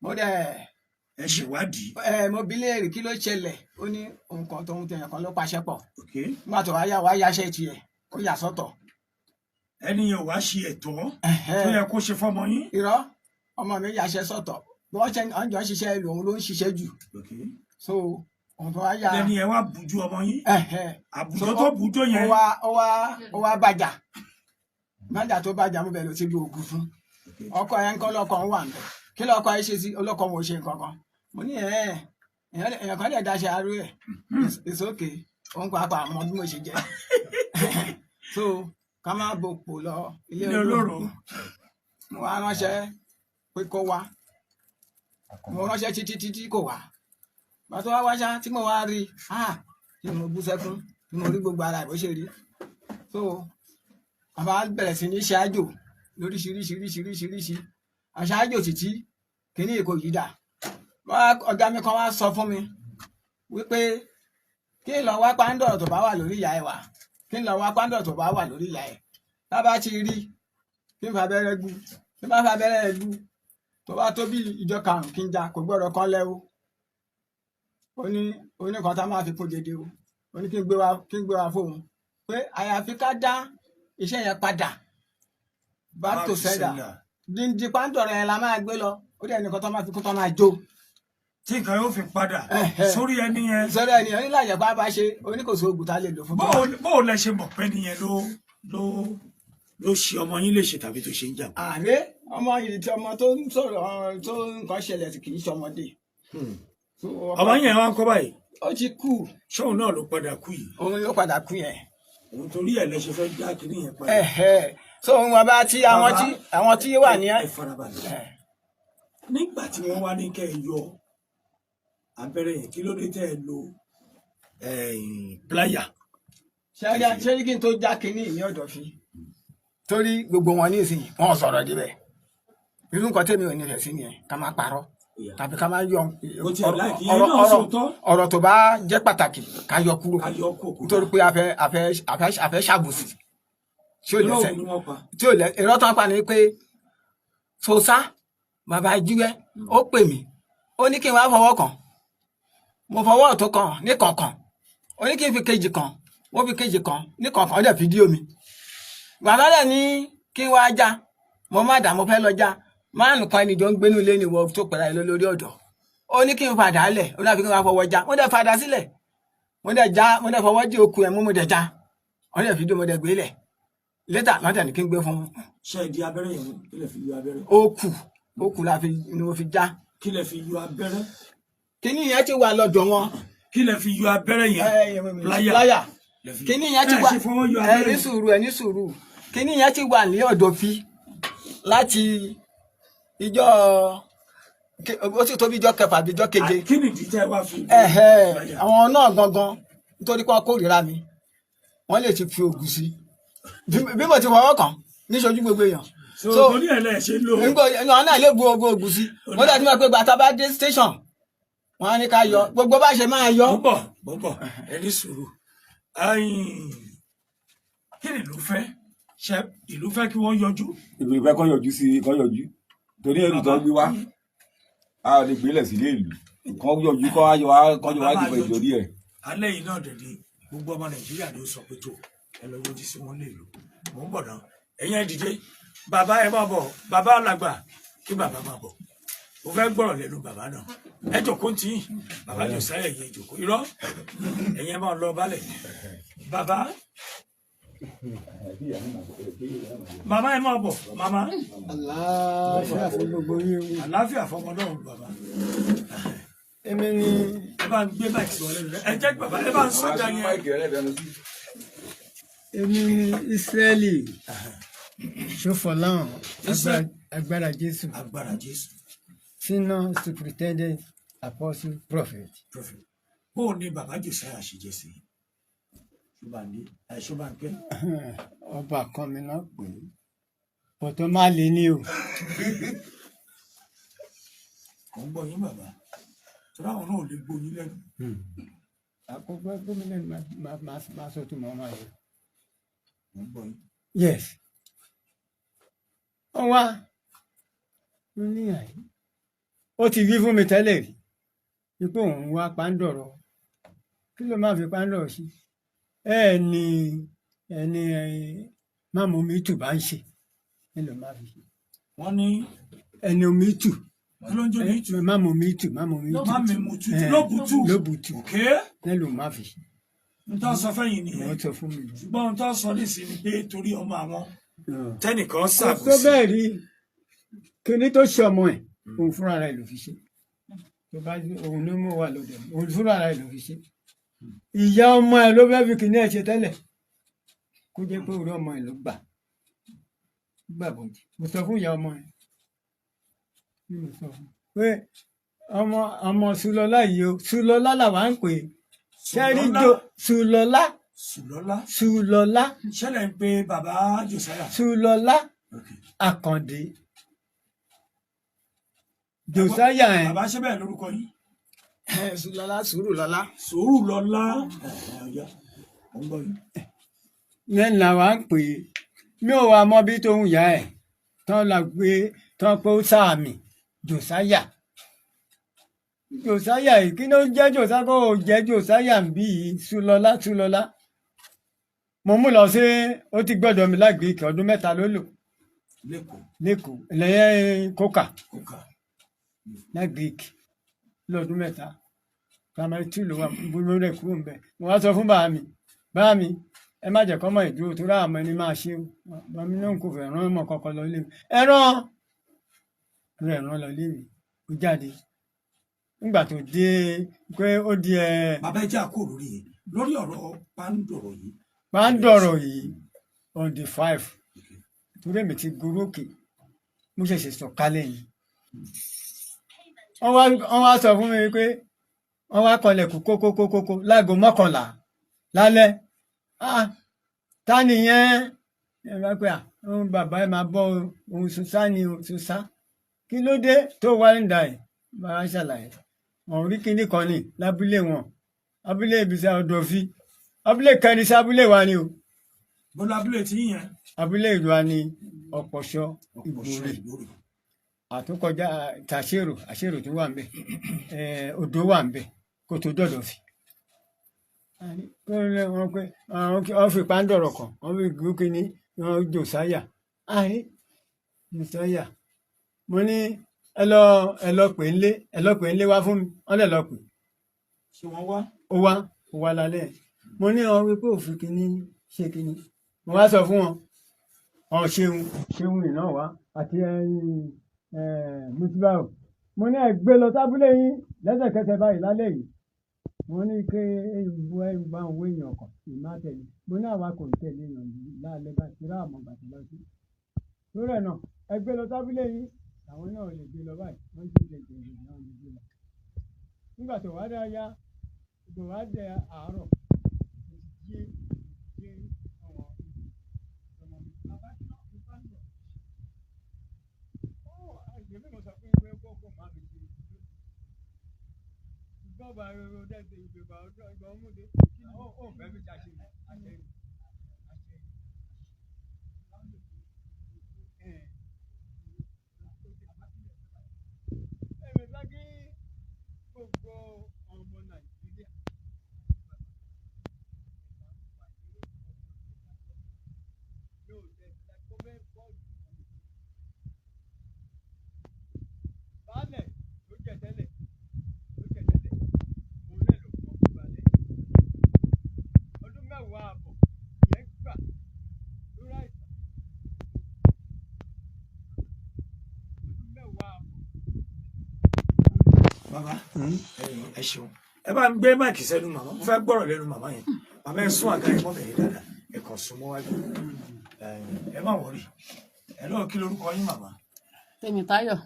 Mo dẹ̀ Ẹ ṣèwádìí. Ẹ mo bi léèrè kí ló ṣẹlẹ̀, ó ní nǹkan tó ń tẹ̀yàn kan ló paṣẹ pọ̀. Nígbà tó wá yá, wá yáṣẹ́ tiẹ̀, ó yà sọ́tọ̀. Ẹni yẹn ò wá ṣe ẹ̀tọ́ tó yẹ kó ṣe fọ́mọ yín? Irọ́, ọmọ mi yàṣẹ́ sọ́tọ̀. Bí wọ́n ṣe ń jọ ń ṣiṣẹ́, lòun ló ń ṣiṣẹ́ jù. So òun tó wá yá Ẹni yẹn wá bùjú ọmọ yín. Àbùjọ So, tó bùjọ ó yẹn. wá bàjá bàjá tó bàjá, mo bẹ̀rẹ̀ sí lu oògùn fún ọkọ yẹn. Ń kọ́ lọ́kọ̀ ń wà ń bẹ̀, kí lọ́kọ yẹn ṣe sí ọlọ́kọ wọn ò ṣe nǹkan kan. Mo ní ẹ̀ èèyàn kan lè daṣẹ arú ẹ̀, it's okay. Òun pàápàá mọ bí mo ṣe jẹ́, so ká má bòpò lọ ilé Ilé olóró. Mo wá ránṣẹ́ pé kó wá, mo ránṣẹ́ títí títí kò wá. Bàtọ́ wá wáṣá tí mo wá rí, ah, tí mo bú sẹ́kún, tí mo rí gbogbo ara ẹ̀ bó ṣe rí. So àbá bẹ̀rẹ̀ sí ní ṣáájò lóríṣiríṣiríṣiríṣiríṣi àṣáájò títí kíní èkó yìí dà. Ọ̀gá mi kan wá sọ fún mi wípé kí n lọ wá pàǹdọ̀rọ̀ tó bá wà lórí ìyá ẹ̀ wá, kí n lọ wá pàǹdọ̀rọ̀ tó bá wà lórí ìyá ẹ̀. Tá bá ti rí, kí n fa abẹ́rẹ́ gún, kí n bá fa abẹ́rẹ́ gún, tó bá tó bí ìjọ karùn-ún, kí n já, kò gbọ́dọ̀ kán lẹ́ o. Ó ní oníkan tá máa fi kún dédé o. Ó ní kí n gbé wá fóun pé àyàfi ká dá iṣẹ́ yẹn padà back to sender. Díndín pàǹdọ̀rọ̀ yẹn la máa gbé lọ. Ó dẹ̀ nìkan tó máa fi kún tó máa jó tí nǹkan yóò fi padà Ẹ̀hẹ́. sórí ẹni yẹn. Sọ́dọ̀ ènìyàn nílà yẹ̀pá bá ṣe oníkòsó oògùn tá a lè lò fún. Bó o lẹ ṣe mọ̀ pé ẹni yẹn ló ṣe ọmọ yín léṣe tàbí tó ṣe ń jà? Àlẹ́ ọmọ yìí tí ọmọ tó ń sọ̀rọ̀ tó nǹkan ṣẹlẹ̀ sí kì í ṣọmọdé. So, Ọmọ yẹn wá ń kọ́ báyìí? Ó ti kú. Ṣóun náà ló padà kú yìí? Òun ló padà kú yẹn. Òun torí ẹ̀ lẹ ṣe fẹ́ dá kiri yẹn padà. Ẹ̀hẹ́. So òun wọn bá tí àwọn tí àwọn tí wà ní. Ẹ farabalẹ̀. Nígbà tí wọ́n wá ní kẹ́ ẹ yọ abẹ́rẹ́ yẹn, kí ló dé tẹ́ ẹ lo plier? Ṣé kí n tó já kínní ní ọ̀dọ̀ fi torí gbogbo wọn ní ìsìn wọn sọ̀rọ̀ débẹ̀. Irú nǹkan tèmi ò nífẹ̀ẹ́ sí nìyẹn, ká má parọ́ tàbí ká má yọ Ó tiẹ̀ láìkí yẹn ọ̀rọ̀ náà ọ̀rọ̀ sòótọ́. Ọ̀rọ̀ tó bá jẹ́ pàtàkì, ká yọ kúrò. Ká yọ kó kúrò. Nítorí pé a fẹ́ ṣàbòsí tí ò Irọ́ lẹ́sẹ̀ wo ni wọ́n pa? Tí ò lẹ. Irọ́ tán pa ni pé sosa bàbá jíwẹ́ ó pè mí, ó ní kí n wá fọwọ́ kàn. Mo fọwọ́ ọ̀tún kan ní kọ̀ọ̀kan, ó ní kí n fi kejì kan, mo fi kejì kan ní kọ̀ọ̀kan, ó dẹ̀ fídíò mi. Gbàtà dẹ̀ ní kí n wá já, mo má dà, mo fẹ́ lọ já máàlù kan. Ẹni jọ ń gbénú ilé ni wọ́n tó pẹ̀lú ẹ lórí ọ̀dọ̀. Ó ní kí n padà lẹ̀, ó dàbí kí n wá fọwọ́ já. Mo dẹ̀ padà sílẹ̀, mo dẹ̀ já, mo dẹ̀ fọwọ́ dí okùn ẹ̀ mú, mo dẹ̀ já, ó dẹ̀ fídíò, mo dẹ̀ gbé lẹ̀. Létà lọ́dẹ̀ ní kí n gbé fún Ṣé ẹ di abẹ́rẹ́ yẹn mú? Kí lẹ fi yọ abẹ́rẹ́? Ó kù la fi ni mo fi já. Kí lẹ fi yọ abẹ́rẹ́? Kíní yẹn ti wà lọ́dọ̀ wọn. Kí lẹ fi yọ abẹ́rẹ́ yẹn? Plier. Plier. Lẹ fi- Kíní yẹn ti Ẹ wà ṣe fọwọ́ yọ ẹ abẹ́rẹ́ ní yẹn. sùúrù, ẹ ní sùúrù. Kíní yẹn ti wà ní ọ̀dọ̀ fi láti ìjọ ó sì tó bí ìjọ kẹfà bí ìjọ keje. Kí nìdí tẹ́ wá fi Ẹhẹ. plier? Àwọn náà gangan, nítorí pé wọn kórìíra mi, wọn lè ti fi oògùn sí bí mo ti fọwọ́ kàn níṣojú gbogbo èèyàn. So torí ẹ̀ lẹ ṣe lò. Nígbà àwọn náà lè bu oògùn sí wọ́n dàbí wọn pé gbàtà bá dé station, wọn á ní ká yọ gbogbo bá ṣe máa yọ. Mo ń bọ̀, ẹ ní sùúrù. Ayin, kí ni ìlú fẹ́ ṣe? Ìlú fẹ́ kí wọ́n yọjú. Ìlú ìfẹ́ kọ́ yọjú sí, kọ́ yọjú torí ẹrù tó gbé wá, a lè gbélé sílé ìlú. Kọ́ yọjú, kọ́ ayọ̀ wá, kọ́ yọ wá Bàbá dìbò yọjú. ìdórí ẹ̀. Alẹ́ yìí náà dẹ̀dẹ̀, gbogbo ọmọ Nàìjíríà ló sọ pé tó ẹ lọ yọjú sí wọn lè lò. Mò ń bọ̀ náà. Ẹ̀yin ẹ dìde. Bàbá, ẹ máa bọ̀. Bàbá alàgbà, kí bàbá máa bọ̀. Mo fẹ́ gbọ́rọ̀ lẹ́nu bàbá náà. Ẹ jòkó tí bàbá Josiah, ẹ̀yin ẹ jòkó. Irọ́, ẹ̀yin ẹ máa lọ balẹ̀. Bàbá, màmá, ẹ máa bọ̀ màmá. Àlàáfíà fún gbogbo yín o. Àlàáfíà fọmọ náà, bàbá. Èmi ni. Ẹ bá ń gbé mic sí wọn lẹ́nu. Ẹ jẹ́ kí bàbá, ẹ bá ń sọ́jà yẹn. Èmi ni Ísírẹ́lì Ṣófọláhàn. Israel. Agbára Jésù. Agbára Jésù. Senior Superintendent, Apostle, Prophet. Prophet. Bó o ní bàbá Josiah ṣe jẹ́ sí Ṣọ́bàndé ẹ Ṣọ́bànkẹ́? Ọba kan mi náà pè é, bọ̀tọ̀ má lè ní o. Kò ń gbọ́ yín bàbá, torí àwọn náà ò lè gbóyin lẹ́nu. Àkókò gómìnà máa sọ tó mọ́ máa yẹ. Mò ń gbọ́ yín. Yes, ó wá ó ní àyè, ó ti wí fún mi tẹ́lẹ̀ rí wípé òun wá pàǹdọ̀rọ̀. Kí ló máa fi pàǹdọ̀rọ̀ sí ẹ? Ní ẹni máàmù mi tù bá ń ṣe ẹ ló máa fi ṣe. Wọ́n ní Ẹni omi tù. Kí ló ń jó ní ìtù? Máàmù mi tù, máàmù mi tù. Má mi mú tutù lóbùtù. Lóbùtù. Òkè. Ẹ ló máa fi ṣe. N tó sọ fẹ́yìn nìyẹn. Wọ́n sọ fún mi. Ṣùgbọ́n ohun tó sọ nísìnyí ni pé torí ọmọ àwọn tẹ́nìkan Kò tó ṣàbòsí. bẹ́ẹ̀ rí. Kíní tó ṣe ọmọ ẹ̀, òun fúnra rẹ̀ ló fi ṣe. Tó bá òun ló mú wà lọ́dọ̀ mi, òun fúnra rẹ̀ ló fi ṣe. Ìyá ọmọ ẹ̀ ló fẹ́ fi kíní ẹ̀ ṣe tẹ́lẹ̀, kó jẹ́ pé orí ọmọ ẹ̀ ló gbà gbà bọ̀dì. Mo sọ fún ìyá ọmọ ẹ̀ ní, mo sọ fún pé ọmọ ọmọ Sùlọ́lá yìí o, Sùlọ́lá làwa ń pè é ṣẹ́rí jo Sùlọ́lá. Sùlọ́lá. Sùlọ́lá. Ṣẹlẹ̀ ń pe bàbá Josiah. Sùlọ́lá. Okay. Àkàndé Josiah ẹ̀. Bàbá, ṣe bẹ́ẹ̀ lórúkọ yín? Lọlá, Sùúrù Lọlá. Sùúrù Lọlá. Ọ̀yá, mò ń gbọ́ yín. Yẹn làwa ń pè é. Mi ò wá mọ bí tóun yá ẹ tán la gbé tán pé ó sáàmì Josiah. Josiah yìí, kí ló ń jẹ́ Josiah? Kó o jẹ́ Josiah ń bí yìí. Sùlọ́lá, Sùlọ́lá. Mo mú lọ sí, ó ti gbọ́dọ̀ mi lágbèéké. Ọdún 3 ló lò Lẹ́kọ̀ọ́? Lẹ́kọ̀ọ́, lẹ́yìn kókà. Kókà. Lágbèéké lọ́dún 3, primary two ló wà. Bó rẹ̀ kúrò ń bẹ̀, mo wá sọ fún bàá mi, bàá mi, ẹ má jẹ́ kọ́mọ ìdúró tó rà àmọ́ ẹni máa ṣe o. Bàá mi náà kò fẹ́ rán ọmọ kankan lọ ilé mi. Ẹ rán rẹ̀, rán lọ ilé mi. Ó jáde nígbà tó dé pé ó di ẹ. Bàbá, ẹ jẹ́ àkó lórí yìí, lórí ọ̀rọ̀ pàǹdọ̀rọ̀ yìí. Pàǹdọ̀rọ̀ yìí, on the 5, torí èmi ti gorókè, mo ṣẹ̀ṣẹ̀ sọ̀kalẹ̀ yìí, wọ́n wá sọ fún mi pé wọ́n wá kọlẹ̀kùn kókókókókó láago 11 lálẹ́. Ah, ta nìyẹn? Ẹ bá pẹ́ à, òun bàbá ẹ máa bọ́ o, òun Susa ni o. Susa, kí ló dé tó wá ń da ẹ̀? Bàbá ṣàlàyé wọn rí kinní kan ní lábúlé wọn, abúlé ibùsà ọdọ̀fí, abúlé kẹrin sí abúlé wa ni o. Bọ́lá, abúlé tí yín yẹn? Abúlé ìlú wa ní Ọ̀pọ̀ṣọ́. Ọ̀pọ̀ṣọ́. Ìgbòrè. Ìgbòrè. Àtúnkọjá tàṣírò, àṣírò tó wà ń bẹ, odò wà ń bẹ kó tó dọ̀dọ̀ fi. Wọ́n pé wọ́n fi pàǹdọ̀rọ̀ kan, wọ́n fi gúkì ní wọ́n Jòsáyà àní Jòsáyà. Mo ní ẹ lọ pè ń lé, ẹ lọ pè ń lé wá fún mi. Wọ́n lè lọ pè. Ṣé wọ́n wá? Ó wá, ó wá lálẹ́. Mo ní ọ wípé òfin kìíní ṣe kìíní. Mo wá sọ fún wọn, ọ ṣeun ṣeun ìná wá àti ẹyin mutibao. Mo ní ẹ gbé lọ sábúlé yín lẹ́sẹ̀kẹsẹ̀ báyìí lálẹ́ yìí. Mo ní kí ewu bá ń wé èèyàn kan ìmá tẹ̀lé. Mo ní àwa kò tẹ̀lé èèyàn yìí lálẹ́ báyìí torí àmọ́ gbàtí lọ sí lórí ẹ̀ náà. Ẹ gbé lọ sábúlé yín, àwọn náà lè gbé lọ báyìí. Wọ́n ti tẹ̀lé èèyàn náà lè gbé lọ. Nígbà tó wá dá yá tó wá dé àárọ̀, mo ti jí jí àwọn ọmọ mi. Bàbá, kí ló fi bá ń lọ? Ó èmi mo sọ fún yín pé kó má fi ṣe gbọ́dọ̀ àrò dẹ́gbẹ̀ ìgbà ọdún ìgbà ọmọdé ó fẹ́ mi ṣàṣe àṣẹ àṣẹ. Ẹ̀mí bá kí gbogbo ọmọ Nàìjíríà. Yóò jẹ́ kó fẹ́ bọ́ọ̀lù. Baálẹ̀ ló jẹ tẹ́lẹ̀, ló jẹ tẹ́lẹ̀, òun náà ló kọ́ fún baálẹ̀. Ọdún 10.5 yẹn gbà lórí àìsàn. Ọdún 10.5. Bàbá, ẹ ṣeun. Ẹ bá ń gbé mic sẹ́nu màmá, mo fẹ́ gbọ́rọ̀ lẹ́nu màmá yẹn. Màmá, ẹ sún àga yẹn mọ́ bẹ̀rẹ̀ dáadáa. Ẹ Kàn sún mọ́ wájú. Ẹ má worry. Ẹ lọ́ọ̀, kí lorúkọ yín, màmá? Tèmítáyọ̀.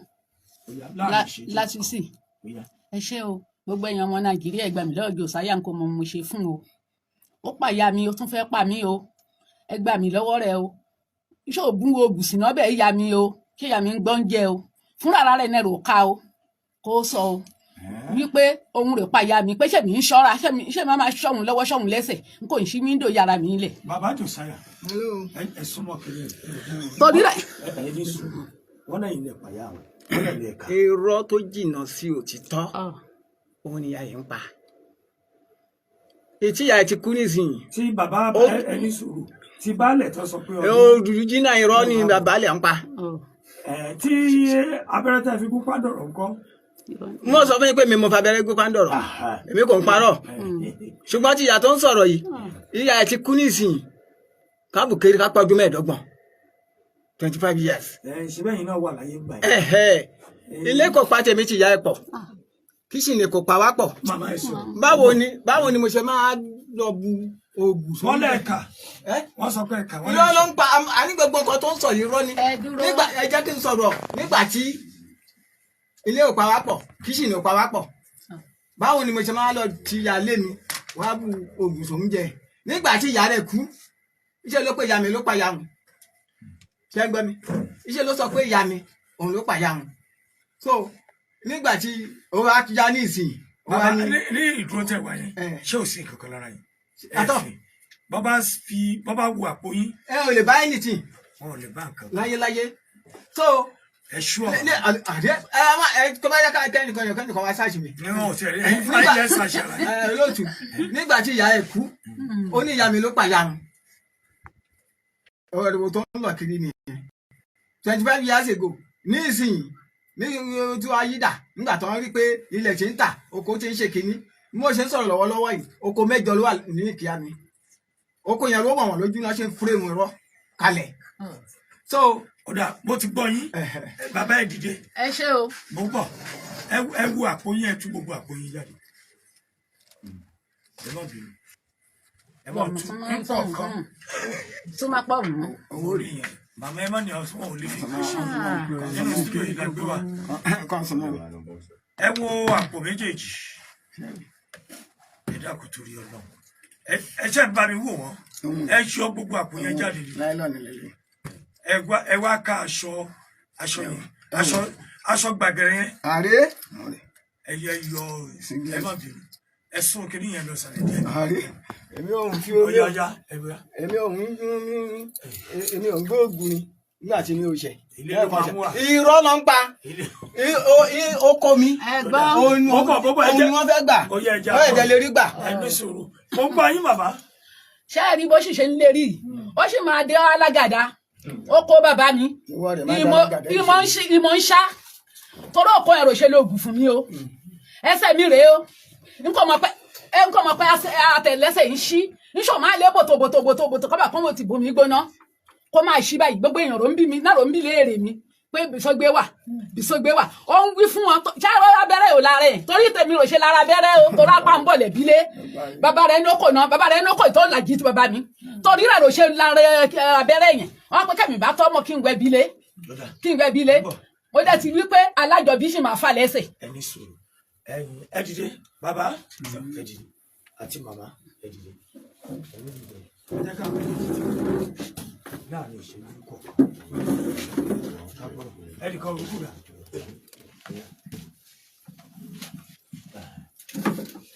Ó yá, láàrin ìṣẹ́jú. Látúnṣì. Ó yá. Ẹ ṣé o. Gbogbo èèyàn ọmọ Nàìjíríà, ẹ gbà mí lọ́wọ́ Josiah. Nǹkan mọ̀ mo ṣe fún o. Ó pàyà mi, ó tún fẹ́ pa mí o. Ẹ gbà mí lọ́wọ́ rẹ̀ o. Iṣẹ́ ògùn oògùn sínú ọbẹ̀ ìyá mi o. Ṣé ìyá mi ń gbọ́ oúnjẹ o? Fúnra rẹ̀ náà rò ká o, kó sọ o wípé òun rè pàyà mi, pé ṣé mi ń ṣọ́ra, ṣé mi máa ṣọ́hun lọ́wọ́, ṣọ́hun lẹ́sẹ̀, n kò ní ṣí window yàrá mi lẹ̀. Bàbá Josiah, Hello. ẹ súnmọ́ kiri ẹ. Torí rẹ̀ Ẹ ní sùúrù. Wọ́n náà ilẹ̀ pàyà wọn, wọ́n náà lè kà. Irọ́ tó jìnnà sí òtítọ́ òun ni ìyá yìí ń pa. Etí ìyá yìí ti kú nísìnyí. Tí bàbá ẹ ní sùúrù, tí baálẹ̀ tó sọ pé Ó ọdún dùdú jìnnà, irọ́ ni bàbá lẹ̀ ń pa. Ẹ tí abẹ́rẹ́ tẹ́ fi gún pàdọ̀rọ̀ ńkọ́? Mo sọ fún yín pé mi mo fa abẹ́rẹ́ gbé pàǹdọ̀rọ̀, èmi kò ń parọ́. Ṣùgbọ́n tí ìyá tó ń sọ̀rọ̀ yìí, ìyá ẹ̀ ti kú nísìnyí, káàbù kiri ká pọ́dún 25, 25 years. Ẹ ṣe bẹ́yìn náà wà láyé gbà yìí. Ẹ̀hẹ́, ilé kò pa tèmi ti ìyá ẹ̀ pọ̀, kíṣìnì kò pa wá pọ̀. Màmá, ẹ sọ̀rọ̀. Báwo ni mo ṣe máa lọ bu oògùn Wọ́n lẹ́ẹ̀ka. Ẹ́? Wọ́n sọ pé ẹ̀ka wọ́n. Irọ́ ló ń pa. Àní gbogbo nǹkan tó ń sọ yìí, irọ́ ni. Ẹ dúró. Nígbà ẹ jẹ́ kí n sọ̀rọ̀, nígbà tí ilé ò pa wá pọ̀, kíṣìnì ò pa wá pọ̀, báwo ni mo ṣe máa lọ ti ìyá lé mi wàá bu oògùn sóun jẹ? Nígbà tí ìyá rẹ̀ kú, iṣẹ́ ló pé ìyá mi ló pa ìyá òun. Ṣé ń gbọ́ mi? Iṣẹ́ ló sọ pé ìyá mi òun ló pa ìyá òun. So nígbà tí ó wá já ní ìsìn, ó wá Bàbá, ní ní ìdúró tẹ wá yẹn, ṣé ò sí nǹkan kan lára yín? Ẹ Àtọ̀. fi bọ́ bá fi bọ́ bá wo àpò yín. Ẹ ò lè bá anything. Wọn ò lè bá nǹkan. Láyéláyé. So Ẹ ṣú ọ. Ní àdé ẹ má ẹ tó bá yẹ ká kẹ́nìkan yàn kẹ́nìkan wá ṣáàṣì mi. Ní wọn ò tẹ̀lé ẹ̀yin fúnra yín lẹ́sà ṣàlàyé. Ẹ olóòtú, nígbà tí ìyá ẹ kú, ó ní ìyá mi ló pa ìyá òun. Ọ̀rọ̀ tó ń lọ kiri nìyẹn 25 years ago. Ní ìsinyìí, ní tí wàá yídà, nígbà tó ń rí pé ilẹ̀ tí ń tà, oko tí ń ṣe kínní, bí mo ṣe ń sọ̀rọ̀ lọ́wọ́lọ́wọ́ yìí, oko mẹ́jọ ló wà ní ìkíyà mi. Oko yẹn ló wọ̀ wọ́n lójú náà ṣe ń frame irọ́ kalẹ̀. So Ó dà, mo ti gbọ́ yín. Bàbá, ẹ dìde. Ẹ ṣé o. Mo ń bọ̀. Ẹ wo àpò yín, ẹ tú gbogbo àpò yín jáde. Ẹ má bínú, ẹ má tú nǹkan kan. Tó máa pọ̀ mọ́. Owó rí yẹn, màmá, ẹ má ní ọsùn ò lè fi nǹkan ṣe nínú studio yìí la gbé wa. Nǹkan sọ mọ́ mi. Ẹ wo àpò méjèèjì. Ẹ dákun, torí Ọlọ́run, ẹ ṣe ń bá mi wò wọ́n. Ẹ yọ gbogbo àpò yẹn jáde ni. Nylon lélẹ̀. Ẹ wá ká aṣọ yẹn, aṣọ gbàgẹrẹ yẹn. Ààrẹ. Ẹ yẹ yọ. Ẹ má bínú, ẹ sún kí nìyẹn lọ sàlẹ̀ díẹ̀. Ààrẹ, èmi ò ń fi omi. Ọyá, ọyá, ẹ wá. Èmi ò ń gbóògùn ni nígbà tí mi ò ṣẹ̀. Ilé ló máa ń wà. Irọ́ ló ń pa. Ilé Oko mi Ẹ gbọ́. òun Mo bọ̀, mo bọ̀, ẹ òun jẹ́- ni wọ́n fẹ́ gbà. Ó yẹ, ẹ jẹ́ Wọ́n ẹ̀jẹ̀ lè rí gbà. Ẹ ní sùúrù, mo ń gbọ́ yín, bàbá. Ṣé ẹ rí bó sì ṣe ń lérí yìí? Ó sì máa dé alágàdá ó kó bàbá mi. Ìwọ rẹ̀ má ìmọ̀ dára gàdá. Ìmọ̀ ń ṣá torí òkò ẹ̀rọ ṣe lóògùn fún mi o. Ẹsẹ̀ mi rèé o. N kò mọ̀ pé àtẹ̀lẹ́sẹ̀ ń ṣí nṣọ̀ máa lé bòtòbòtòbòtò kọ́bà kọ́ mo ti bomi gbóná kó máa ṣí báyìí. Gbogbo èèyàn ló ń bí mi náà, ló ń bí léèrè mi pé bìsọgbé wà, bìsọgbé wà. Ó ń wí fún wọn ṣáà abẹ́rẹ́ ò lára ẹ̀ torí tèmi ò ṣe lára abẹ́rẹ́ o, torí apá ń bọ̀ lẹ̀bílé. Bàbá rẹ̀ ní kò ná, bàbá rẹ̀ ní kò tó làjì tí bàbá mi torí rẹ̀ ló ṣe lára abẹ́rẹ́ yẹn. Wọ́n pẹ́ kẹ́mi bá tọ́ mọ́ kí n wẹ́ bílé, kí n wẹ́ bílé. Mo dẹ̀ ti wí pé alájọbí sì máa fà lẹ́sẹ̀. Ẹ ní sùúrù. Ẹ̀yin ẹ dìde, bàbá ẹ dìde, àti màmá ẹ dìde. Ẹ̀yin dìde. Ẹ jẹ́ káwọn méjèèjì ti láàrin ìṣẹ́jú kọ̀ọ̀kan. Ẹnìkan rúkú rà.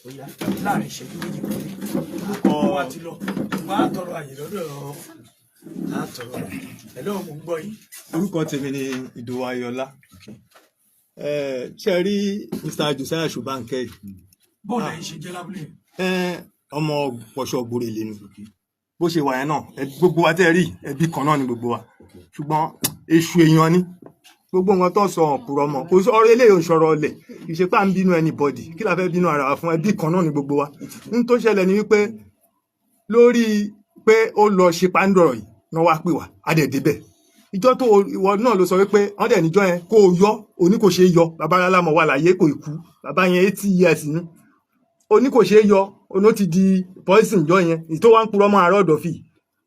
Ó yá, láàrin ìṣẹ́jú méjì péré, ó wá ti lọ máa tọrọ àyè lọ́dọ̀, á tọrọ ẹ lọ́wọ́. Mò ń gbọ́ yín. Orúkọ tèmi ni Ìdòwú Ayọ̀lá. Ṣe rí Mr Josiah Ṣùbánkẹ́ yìí? Bóòlù ẹ̀yin ṣe jẹ́ lábúlé? Ọmọ pọ̀ṣọ́ gbòrèlè ni. Bó ṣe wà yẹn náà, gbogbo wa tẹ́ ẹ rí, ẹbí kan náà ni gbogbo wa, ṣùgbọ́n èṣù èèyàn ni. Gbogbo nǹkan tó sọ ọ̀pùrọ̀ mọ̀ kò sọ ọ̀rọ̀ eléyìí ò ń sọ̀rọ̀ ọ̀lẹ̀ ìṣepá ń bínú anybody. Kí la fẹ́ bínú ara wa fún? Ẹbí kan náà ni gbogbo wa. N tó ṣẹlẹ̀ ni wípé lórí pé ó lọ ṣe pàǹdọ̀rọ̀ yìí náà wá pè wá, á dẹ̀ débẹ̀. Ìjọ tó ìwọ náà ló sọ wípé wọ́n dẹ̀ níjọ́ yẹn kó o yọ òní kò ṣeé yọ. Bàbá alámọ̀ wà láyé, kò ì kú. Bàbá yẹn 80 years ni. Òní kò ṣeé yọ, òní ó ti di poison jọ yẹn. Ìtò wa ń purọ́ mọ́ àárọ̀ ọ̀dọ̀ fi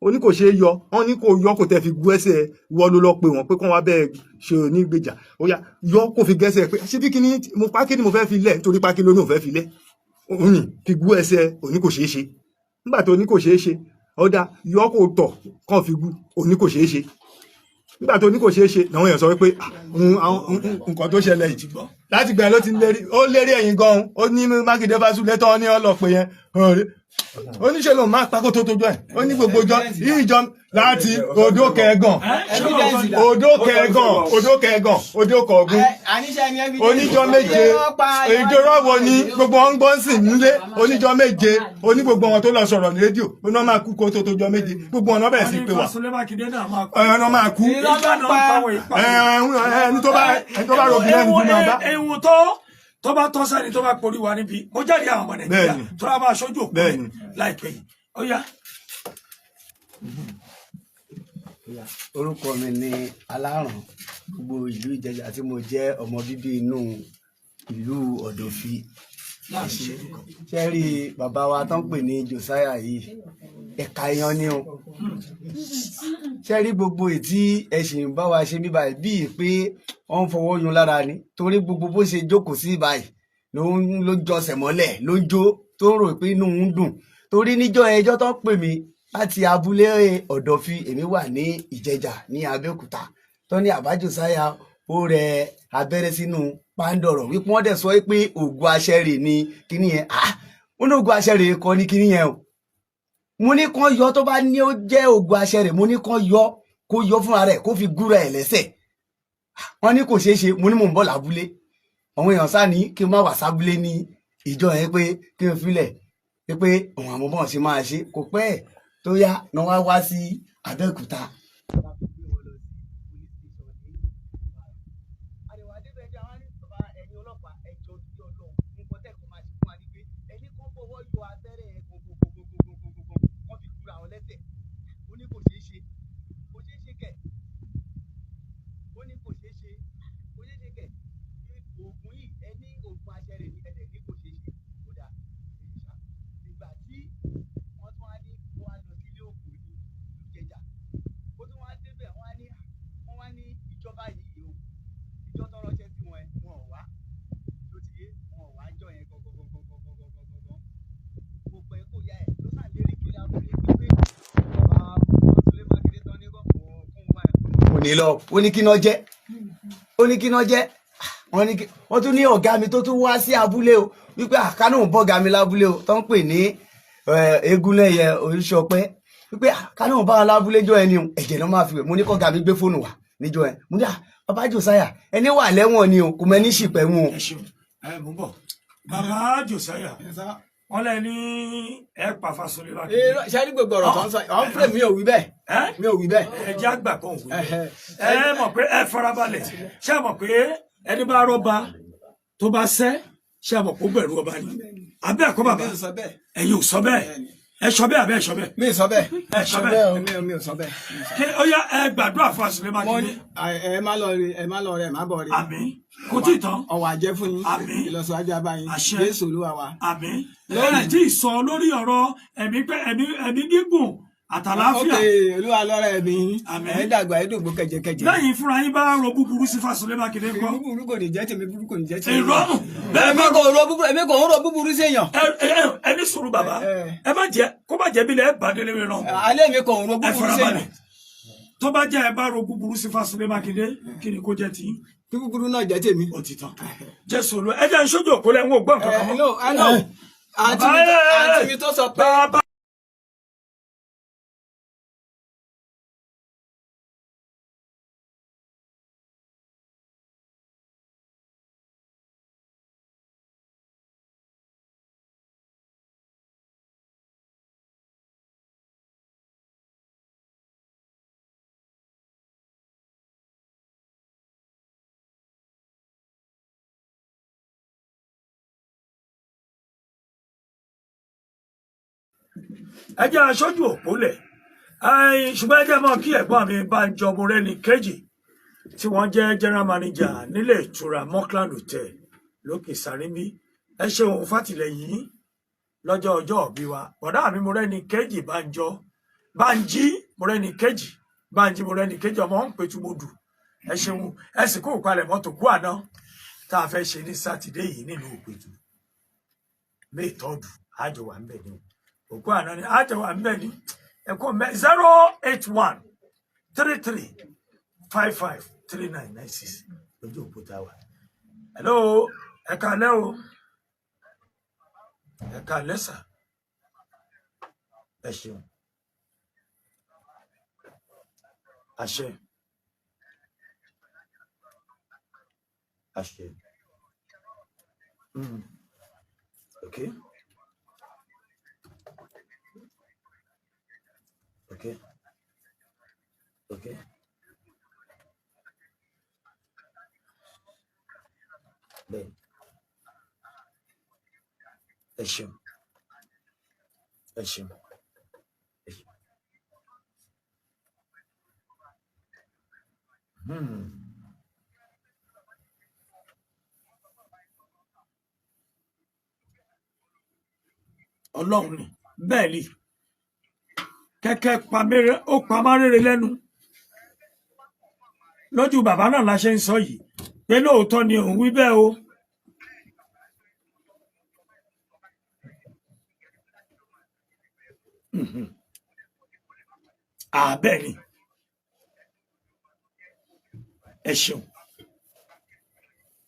Ó ní kò ṣeé yọ. Wọ́n ní kò yọ, kò tẹ́ fi gún ẹsẹ̀. Wọ́ ló lọ pé wọ́n pé kán wá bẹ́ẹ̀ ṣe onígbèjà. Ó yá, yọ kó fi gẹ́sẹ̀ pé ṣé bí kíní mo pákí ni mo fẹ́ fi lẹ̀, nítorí pákí ló ní òun fẹ́ fi lẹ̀, òun ní fi gún ẹsẹ̀. Òní kò ṣeé ṣe. Nígbà tó ní kò ṣeé ṣe, ó dá yọ kó tọ̀ kàn fi gún, òní kò ṣeé ṣe. Nígbà tó ní kò ṣeé ṣe, làwọn èèyàn sọ wípé ah, nǹkan tó ṣẹlẹ̀ yìí, láti gbà ló ti ń lérí, ó lérí ẹ̀yìn gan-an. Ó ní Mákindé Fásúlẹ̀ tó ní ọlọ́pẹ̀ yẹn, ó ní ṣe lòun máa pákó tó tójú ẹ̀. Ó ní gbogbo ìjọ ìjọ láti odó kẹgàn, odó kẹgàn, odó kẹgàn, odó kọ̀ọ̀gùn, oníjọ 7. Ìjọra wo ni gbogbo wọn ń gbọ́n sí nílé? Oníjọ 7, oní gbogbo wọn tó lọ sọ̀rọ̀ ní rédíò, ó náà máa kú kó tó tójọ 7. Gbogbo wọn náà bẹ̀rẹ̀ sí pé wà Fásulẹ̀ Mákindé náà máa kú. Ẹ̀ náà máa kú. Ìgbà náà ń pàwọ̀ ìpàwọ̀. Ẹni tó bá rògbìn lẹ́nu bí máa bá. Ewu tó bá tọ́ sẹ́ni tó bá porí wa níbi mo jáde àwọn ọmọ Nàìjíríà tó bá máa ṣojú òkú láìpẹ́ yìí, ó yá. Orúkọ mi ni Aláràn gbogbo ìlú Ìjẹ̀ṣà, tí mo jẹ́ ọmọ bíbí inú ìlú Ọ̀dọ̀fí. Ṣe rí bàbá wa tó ń pè ní Josiah yìí, ẹ̀ka èèyàn ni o. Ṣe rí gbogbo ètí ẹ̀sìn bá wa ṣe bí báyìí, bíi pé wọ́n ń fọwọ́ yun lára ni, torí gbogbo bó ṣe jókòó sí báyìí ló ń jọsẹ̀ mọ́lẹ̀, ló ń jó, tó ń rò pé inú ń dùn. Torí níjọ́ ẹjọ́ tó ń pè mí láti abúlé Ọ̀dọ̀fí, èmi wà ní Ìjẹ̀jà ní Abẹ́òkúta, tó ní àbá Josiah ó rẹ abẹ́rẹ́ sínú pàǹdọ̀rọ̀, wípé wọ́n dẹ̀ sọ pé oògùn aṣẹ́rè ni kíní yẹn. Ah, ó ní oògùn aṣẹ́rè kọ́ ní kíní yẹn o. Mo ní kán yọ, tó bá ní ó jẹ́ oògùn aṣẹ́rè, mo ní kán yọ, kó yọ fúnra rẹ̀, kó fi gúnra ẹ̀ lẹ́sẹ̀. Wọ́n ní kò ṣeé ṣe. Mo ní mò ń bọ̀ lábúlé. Àwọn èèyàn sá ní kí n má wà sábúlé ní ìjọ yẹn, pé kí n filẹ̀, pé òun àwọn bọ́n ṣe máa ṣe. Kò pẹ́ ẹ̀ tó yá ni wọ́n wá sí Abẹ́òkúta. Kò ní lọ. Ó ní kí náà jẹ́, ó ní kí náà jẹ́. Wọ́n ní wọ́n tún ní ọ̀gá mi tó tún wá sí abúlé o, wípé àkánò ń bọ́gà mi lábúlé o, tó ń pè ní Egúnlẹ̀yẹ Oríṣọpẹ́, wípé àkánò ń bá wọn lábúlé jọ ẹni o, ẹ̀jẹ̀ náà máa fi wẹ̀. Mo ní kọ́gà mi gbé fóònù wá níjọ ẹ. Mo ní à, bàbá Josiah, ẹni wà lẹ́wọ̀n ni o, kò mẹ́ni ṣìpẹ̀ wọn o. Ẹ ṣeun, ẹ mú bọ̀. Bàbá Josiah, wọ́n lẹ ní ẹ pa Fásulẹ̀ Mákindé. Ṣe rí gbogbo ọ̀rọ̀ tó ń sọ ọ̀n fúlẹ̀, mi ò wí bẹ́ẹ̀, mi ò wí bẹ́ẹ̀. Ẹ jẹ́ àgbà kan òwe. Ẹ mọ̀ pé ẹ farabalẹ̀. Ṣé ẹ mọ̀ pé ẹni bá rọ́ba tó bá sẹ́, ṣé ẹ mọ̀ pé ó bẹ̀rù ọba ni? Àbẹ́ ẹ̀kọ́ bàbá, ẹ̀yin ò sọ bẹ́ẹ̀. Ẹ sọ bẹ́ẹ̀ àbẹ́ ẹ sọ bẹ́ẹ̀? Mi ò sọ bẹ́ẹ̀. Ẹ sọ bẹ́ẹ̀. Mi ò sọ bẹ́ẹ̀. Kí ó yá, ẹ gbàdúrà fún Fásulẹ̀ Mákindé. Ẹ má lọ rí, ẹ má lọ rẹ, ẹ má bọ̀ rí. Àmín. Kò tí ì tán. Ọwọ́ àjẹ́ fún yín. Àmín. Ìlọsíwájú abáyín. Àṣẹ. Jésù Olúwa wa. Àmín. Ẹ tí ì sọ lórí ọ̀rọ̀ ẹ̀mí pé ẹ̀mí gígùn àtàláfíà. Ok, Olúwa lọ́rọ̀ ẹ̀mí yín. Àmín. Ẹ dàgbà, ẹ dògbò kẹjẹkẹjẹ. Lẹ́yìn fúnra yín bá ro búburú sí Fásulẹ̀ Mákindé ńkọ́? Búburú kò ní jẹ́ tèmi, búburú kò ní jẹ́ tèmi. Irọ́ bẹ́ẹ̀. Èmi kò ro búburú, èmi kò ń ro búburú séèyàn. Ẹ ní sùúrù bàbá, ẹ má jẹ kó má jẹ bílẹ̀ ẹ bá délé mi ràn. Alẹ́ mi kò ń ro Ẹ búburú farabalẹ̀. séèyàn. Tó bá jẹ́ ẹ bá ro búburú sí Fásulẹ̀ Mákindé, kí ni kó jẹ́ tí? Kí búburú náà jẹ́ tèmi. Ó ti tán. Jésù Olúwa. Ẹ jẹ́ ìṣojú òkú lẹ́hìn ògbọ́n kankan mọ́. No, I know. Àǹtí mi tó sọ pé. Bàbá. Ẹ jẹ́ aṣojú òpó lẹ̀, ṣùgbọ́n ẹ jẹ́ mọ́ kí ẹ̀gbọ́n mi Bánjọ Mọ́rẹ́níkejì, tí wọ́n jẹ́ general manager nílé ìtura Mọ́kland Hotel lókè Sàrímí. Ẹ ṣeun fàtìlẹ́yìn lọ́jọ́ ọjọ́ òbí wa. Bọ̀dá mi Mọ́rẹ́níkejì Bánjọ Bánjí Mọ́rẹ́níkejì, Bánjí Mọ́rẹ́níkejì, ọmọ ń pẹ̀tù mọ́dù, ẹ ṣeun. Ẹ sì kó ìpalẹ̀ mọ́tò kú àná tá a fẹ́ ṣe ní sátidé yìí nílùú Òpètù, May 3rd, àjọ wà ń bẹ̀ ni o. Òkú àná ni àjọ wà ń bẹ̀ ni. Ẹ̀kọ́ mẹ́ 08133553996 lójú òpó tá a wà. Hello, ẹ káalẹ́ o. Ẹ káalẹ́ sà. Ẹ ṣeun. Àṣẹ, àṣẹ. Okay, okay, okay. Bẹ́ẹ̀, ẹ ṣeun, ẹ ṣeun, ẹ ṣeun. Ọlọ́run ni bẹ́ẹ̀ ni kẹ́kẹ́ pamẹ́rẹ́ ó pamárẹ́rẹ́ lẹ́nu lójú bàbá náà la ṣe ń sọ yìí pé lóòótọ́ ni òun wí bẹ́ẹ̀ o. Àbẹ́ẹ̀ ni, ẹ ṣeun,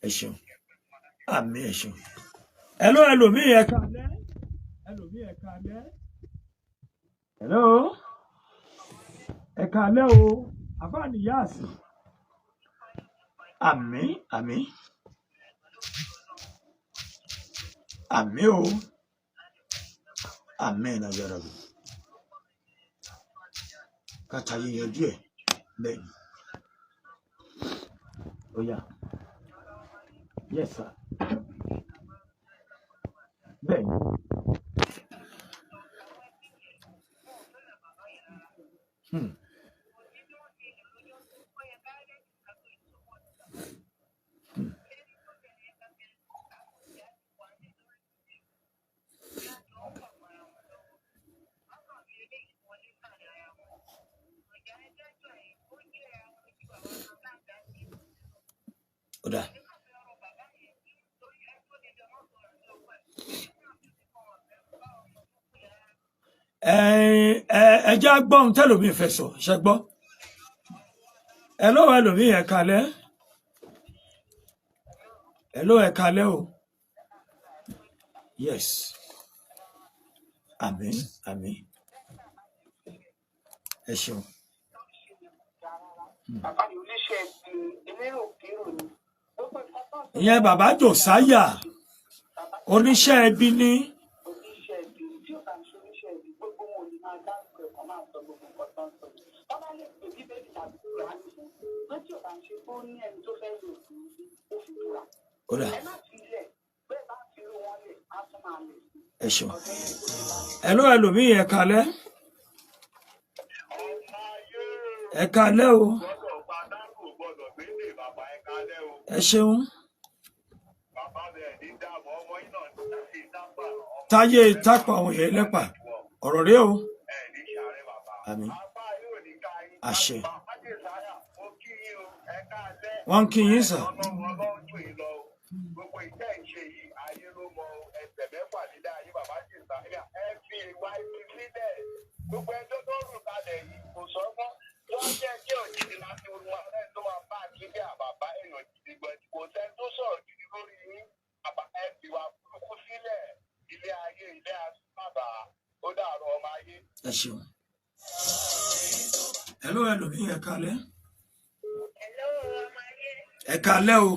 ẹ ṣeun, àmì, ẹ ṣeun. Hello, ẹlòmíì, ẹ káalẹ́. Ẹlòmíì, ẹ káalẹ́. Hello, ẹ káalẹ́ o. Àfáàní yáàsì. Àmì, àmì, àmì o, àmì nàgbàrà o. Kàtà yíyanjú ẹ bẹ́ẹ̀ ni. Ó yá. Yes sir. Bẹ́ẹ̀ ni. Ó dáa. Ẹ ẹ ẹ jẹ́ á gbọ́ ohun tẹ́lòmíì fẹ́ sọ, ṣẹ gbọ́. Ẹ lọ́wọ́ ẹlòmíì, ẹ kalẹ́. Ẹ lọ́wọ́, ẹ kalẹ́ o. Yes. Àmín, àmín. Ẹ ṣeun. Ìyẹn bàbá Jòsáyà, oníṣẹ́ ibi ní. Ó dà. Ẹ ṣeun. Ẹ lọ́wọ́ ẹlòmíì, ẹ kalẹ́. Ẹ kalẹ́ o. Ẹ ṣeun. Táyé tápà àwọn èèyàn lẹ́pà ọ̀rọ̀ rẹ o. Àmín. Àṣẹ. Wọ́n ń kí yín sà. Ẹ ṣeun. Hello, ẹlòmíì, ẹ kalẹ́. Ẹ kalẹ́ o.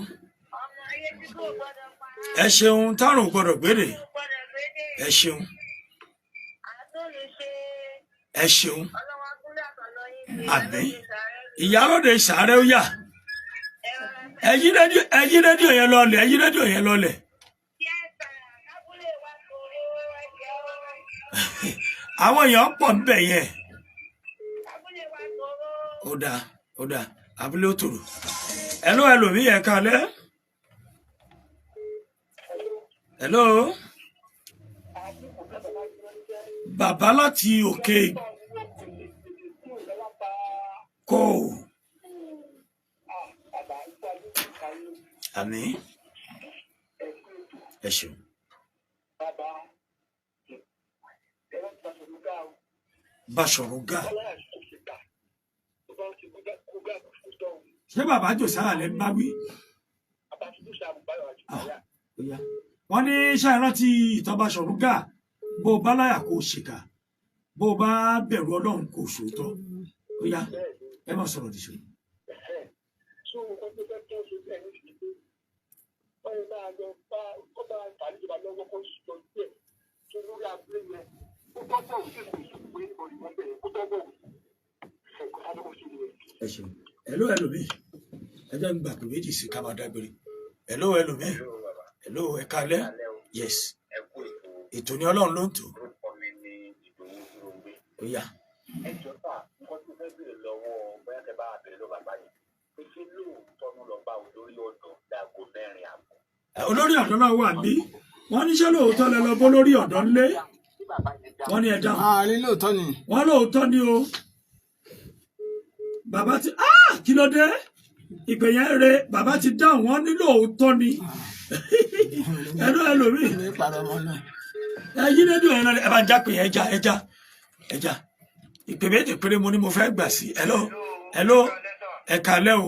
Ẹ ṣeun, tárùn gbọ́dọ̀ gbére. Ẹ ṣeun. Ẹ ṣeun. Àmín. Ìyálóde sàárẹ̀ ó yà. Ẹ yí rédíò, ẹ yí rédíò yẹn lọlẹ̀, ẹ yí rédíò yẹn lọlẹ̀. Àwọn èèyàn pọ̀ níbẹ̀ yẹn. Ó dáa, ó dáa, abúlé ó tòrò. Hello, ẹlòmíì, ẹ kalẹ́. Hello. Bàbá láti òkè. Kó o. Àmín. Ẹ ṣeun. Báṣọ̀run Gáà. Ṣé bàbá Jòsáyà lẹ ń bá wí? Ah, ó yá. Wọ́n ní ṣe ìrántí ìtàn Báṣọ̀run Gáà, bó o bá láyà kó o ṣèkà, bó o bá bẹ̀rù Ọlọ́run kó o ṣòótọ́. Ó yá, ẹ má sọ̀rọ̀ nìṣó. Ẹ ṣeun. Hello ẹlòmíì, ẹ jẹ́ ń gbà pé méjì sí ká máa dágbére. Hello ẹlòmíì, hello, ẹ káalẹ́. Yes, ètò ni Ọlọ́run ló ń tò. Orúkọ mi ni Ìdòwú Dúrógbé. Ó yá. Ẹ jọ sà, nǹkan tí mo fẹ́ béèrè lọ́wọ́, bóyá kẹ́ bá béèrè lọ́wọ́ bàbá yìí pé ṣé lóòótọ́ ló lọ bá olórí ọ̀dọ́ láago 4:30? Olórí ọ̀dọ́ náà wà bí wọ́n níṣẹ́ lóòótọ́ lẹ lọ bó lórí ọ̀dọ́ ńlé? Wọ́n ní ẹ dáhùn. Àárín lóòótọ́ ni. Wọ́n lóòótọ́ ni o. Bàbá ti, ah, kí ló dé, ìpè yẹn re. Bàbá ti dáhùn, wọ́n ní lóòótọ́ ni. Ẹnu ẹlòmíì. Mi pàrọ̀ ọmọ náà. Ẹ yí rédíò yẹn lọ, ẹ bá ń já pè yẹn. Ẹja ẹja ẹja, ìpè méjì péré mo ní mo fẹ́ gbà sí. Hello, hello, ẹ kálẹ́ o.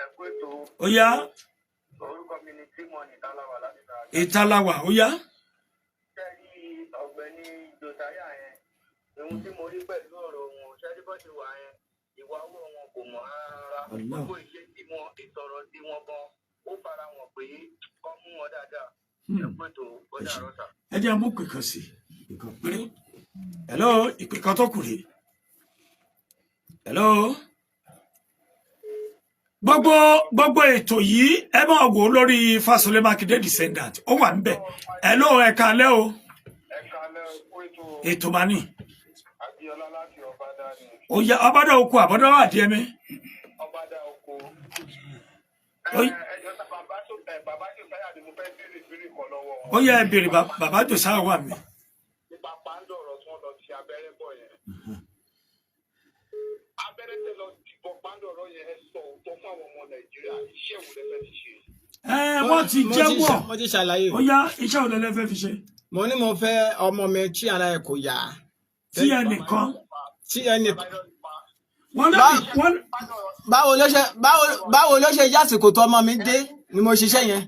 Ẹ kú ètò. Ó yá. Orúkọ mi ni Timon Ìtàláwà láti ta. Ìtaláwà, ó yá. Sẹ́rí ọ̀gbẹ́ni Josiah yẹn, ohun tí mo rí pẹ̀lú ọ̀rọ̀ wọn, sẹ́rí bọ́ ti wà yẹn, ìwà owó wọn kò mọ̀ rárá. Allah. Gbogbo ìṣe tí wọn, ìsọ̀rọ̀ tí wọn gan, ó fara wọn pé kọ́ mú wọn dáadáa. Ẹ kú ètò, ó dàárọ̀ sà. Ẹ jẹ́ mú ìpè kan sí, ìpè kan péré. Hello, ìpè kan tó kù rèé. Hello. Gbogbo ètò yìí, ẹ máa wò ó lórí Fásolé Mákindé Descendant, ó wà níbẹ̀. Hello, ẹ káalẹ́ o. Ẹ kálẹ́, kú ètò. Ètò máa ní. Abíọ́lá láti Ọbádá ni. Ó yá, ọbádà oko àbọ̀dá wà díẹ̀ mi. Ọbádá oko. Ó Ẹ jọ sá, bàbá Josiah ni mo fẹ́ béèrè béèrè kan lọ́wọ́ wọn. Ó yá, ẹ béèrè. Bàbá Josiah wà mí. Nípa pàǹdọ̀rọ̀ tí wọ́n lọ ti abẹ́rẹ́ bọ̀ yẹn. Abẹ́rẹ́ tẹ lọ dìbò pàǹdọ̀rọ̀ yẹn, ẹ sọ òótọ́ fún àwọn ọmọ Nàìjíríà, iṣẹ́ wo lẹ fẹ́ fi ṣe? Ẹ wọ́n ti Mo ti jẹ́wọ́. Mo ti ṣàlàyé. Ó yá, iṣẹ́ wo lẹ fẹ́ fi ṣe? Mo ní mo fẹ́ ọmọ mi tí ara ẹ̀ kò yá. Tí ẹnìkan Tí ẹnì wọ́n lẹ́bi wọ́n. Báwo ló ṣe jásìkò tó ọmọ mi dé ni mo ṣiṣẹ́ yẹn?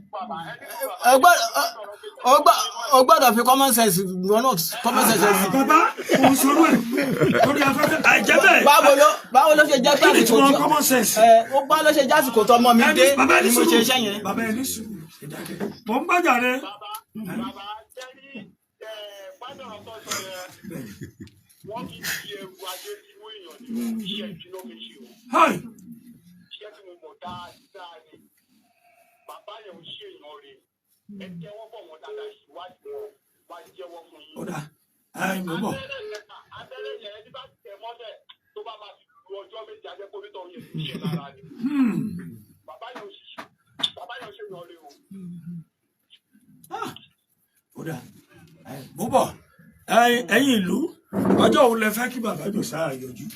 O gbọ́dọ̀ fi common sense wọn náà, common sense ẹ sí. Bàbá kò sọ̀rọ̀ ẹ̀ lórí afẹ́fẹ́, àìjẹ́ bẹ́ẹ̀. Báwo ló ṣe jẹ́ pé Kí ni àsìkò ìtumọ̀ common sense? Ẹ ó bá ló ṣe jásìkò tó ọmọ mi dé Bàbá ẹni ni mo ṣe sùúrù. iṣẹ́ yẹn. Bàbá ẹni sùúrù, ẹ dákẹ́. Mò ń gbàjà rẹ. Bàbá jẹ́rí ẹ, pàǹdọ̀rọ̀ tó sọ yẹn, wọ́n kì í fi ẹrù ajé sínú èèyàn ní o, iṣẹ́ ìdíná fi ṣe o. Hi. Iṣẹ́ tí mo mọ̀ dáadáa ni bàbá yẹn ò ṣe èèyàn rè, ẹ jẹ́wọ́ bọ̀ wọ́n dáadáa, ìwádìí wọn wá jẹ́wọ́ fún yín. Ó dà, ẹ mò ń bọ̀. Abẹ́rẹ́ yẹn, ẹni bá tẹ̀ mọ́lẹ̀ tó bá máa fi lu ọjọ́ 7, ajẹ́kọ̀ọ́nítọ̀ yẹn ti ṣe lára ni. Bàbá yẹn ò ṣe èèyàn rè o. Ó dà, ẹ mò ń bọ̀. Ẹ̀yin ìlú, ọjọ́ òun lẹ fẹ́ kí bàbá Josiah yọjú?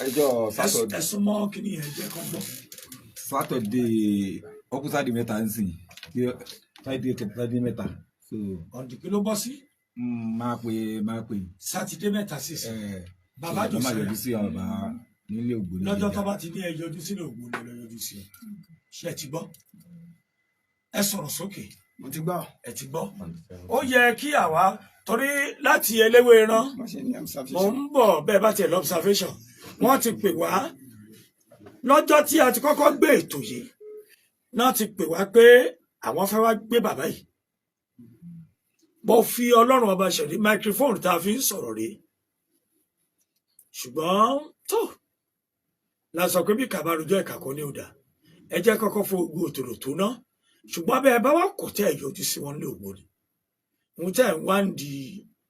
Ẹjọ́ Sátọ̀dé. Ẹ súnmọ́ kíní yẹn, jẹ́ kán gbọ́. Sátọ̀dé, ọkùn sáàdì mẹ́ta ń sìn kí sáàdì mẹ́ta so. Ọ̀dì kí ló bọ́ sí? Máa pè. Sátidé 3 sísìn. Bàbá Bàbá máa Josiah yọjú sí àwọn bàbá nílé Ògbóni. Lọ́jọ́ tó bá ti ní ẹ yọjú sílẹ̀ Ògbóni, lọ yọjú sí ọ. Ṣé ẹ ti gbọ́? Ẹ sọ̀rọ̀ sókè. Mo ti gbọ́. Ẹ ti gbọ́. Ó yẹ kí àwa torí láti eléwé rán. Mo ṣe ní Mo observation. ń bọ̀, bẹ́ẹ̀ bá tiẹ̀ lọ observation, wọ́n ti pè wá lọ́jọ́ tí a ti kọ́kọ́ gbé ètò yìí náà, ti pè wá pé àwọn fẹ́ wá gbé bàbá yìí. Mo fi Ọlọ́run ọba ṣẹ̀rí, microphone tá a fi ń sọ̀rọ̀ rèé, ṣùgbọ́n tó la sọ pé bí kàbárùjọ ẹ̀ka kan ní ọ̀dà, ẹ jẹ́ kọ́kọ́ fún ogun òtòrò tó ná. Ṣùgbọ́n bẹ́ẹ̀ bá wà kò tẹ́ ẹ̀ yọjú sí wọn ní Ògbóni, ohun tẹ́ ẹ̀ ń wá ń di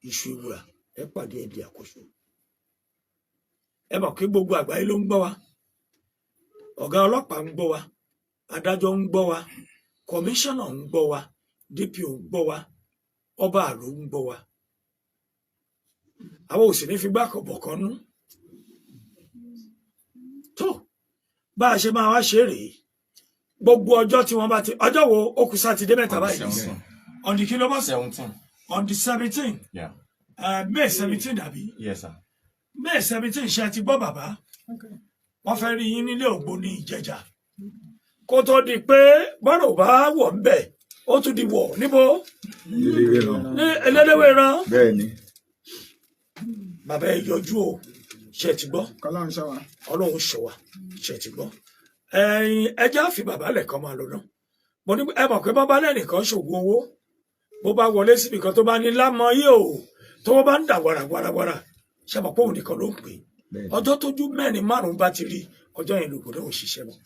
iṣu ìwúrà, ẹ pàdé ẹ̀ di àkóso. Ẹ mọ̀ pé gbogbo àgbáyé ló ń gbọ́ wa. Ọ̀gá ọlọ́pàá ń gbọ́ wa, adájọ́ ń gbọ́ wa, kọmíṣánná ń gbọ́ wa, DPO ń gbọ́ wa, ọba àló ń gbọ́ wa. Àwọn ò sì ní fi gbá bọ̀kan nú. Tó bá a ṣe máa wá ṣe rèé, gbogbo ọjọ́ tí wọ́n bá ti, ọjọ́ wo ó kù? Sátidé 3 báyìí. On the kí ló bọ́ sí? 17. On the 17. Yeah. May 17 dàbí? Yes, sir. May 17. Ṣe ti gbọ́, bàbá? Wọ́n fẹ́ rí yín nílé Ògbóni Ìjẹ̀jà kó tó di pé bọ́rọ̀ bá wọ̀ ń bẹ̀, ó tún di wọ̀ níbo? Ní eléléwé ran. Bẹ́ẹ̀ ni. Bàbá, ẹ yọjú o. Ṣe ti gbọ́? Kọ́lọ́run ṣọ́ wa. Ọlọ́run ṣọ́ wa. Ṣe ti gbọ́? Ẹ̀yin ẹjẹ́ àfi bàbá lẹ̀kan máa lọ náà. Mo ní ẹ mọ̀ pé bàbá lẹ́nìkan ṣògùn owó, bó bá wọlé síbi kan tó bá ní lámọ yìí o, tó bá ń dà wàràwàràwàrà, ṣe mọ̀ pé òun nìkan ló ń pè é? Ọjọ́ tójú mẹ́rin márùn-ún bá ti rí ọjọ́ yẹn, lògùn náà ò ṣiṣẹ́ mọ́.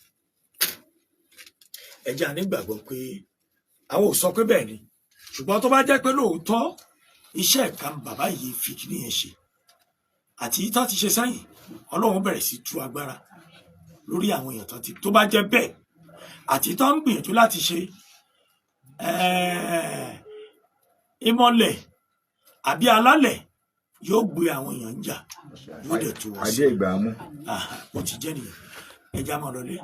Ẹjẹ́ ànígbàgbọ́ pé àwọn ò sọ pé bẹ́ẹ̀ ni, ṣùgbọ́n tó bá jẹ́ pé lóòótọ́ iṣẹ́ ẹ̀ka bàbá yìí fi kíní yẹn ṣe àti yìí tó ti ṣe sẹ́yìn, Ọlọ́run bẹ̀rẹ̀ sí tú agbára lórí àwọn èèyàn tó ti, tó bá jẹ́ bẹ́ẹ̀, àti tó ń gbìyànjú láti ṣe ìmọ̀lẹ̀ àbí alálẹ̀ yóò gbé àwọn èèyàn ń jà, yóò dẹ̀ tú wọn sí. Adé ìgbà mú. Ó ti jẹ́ nìyẹn. Ẹja máa lọlé.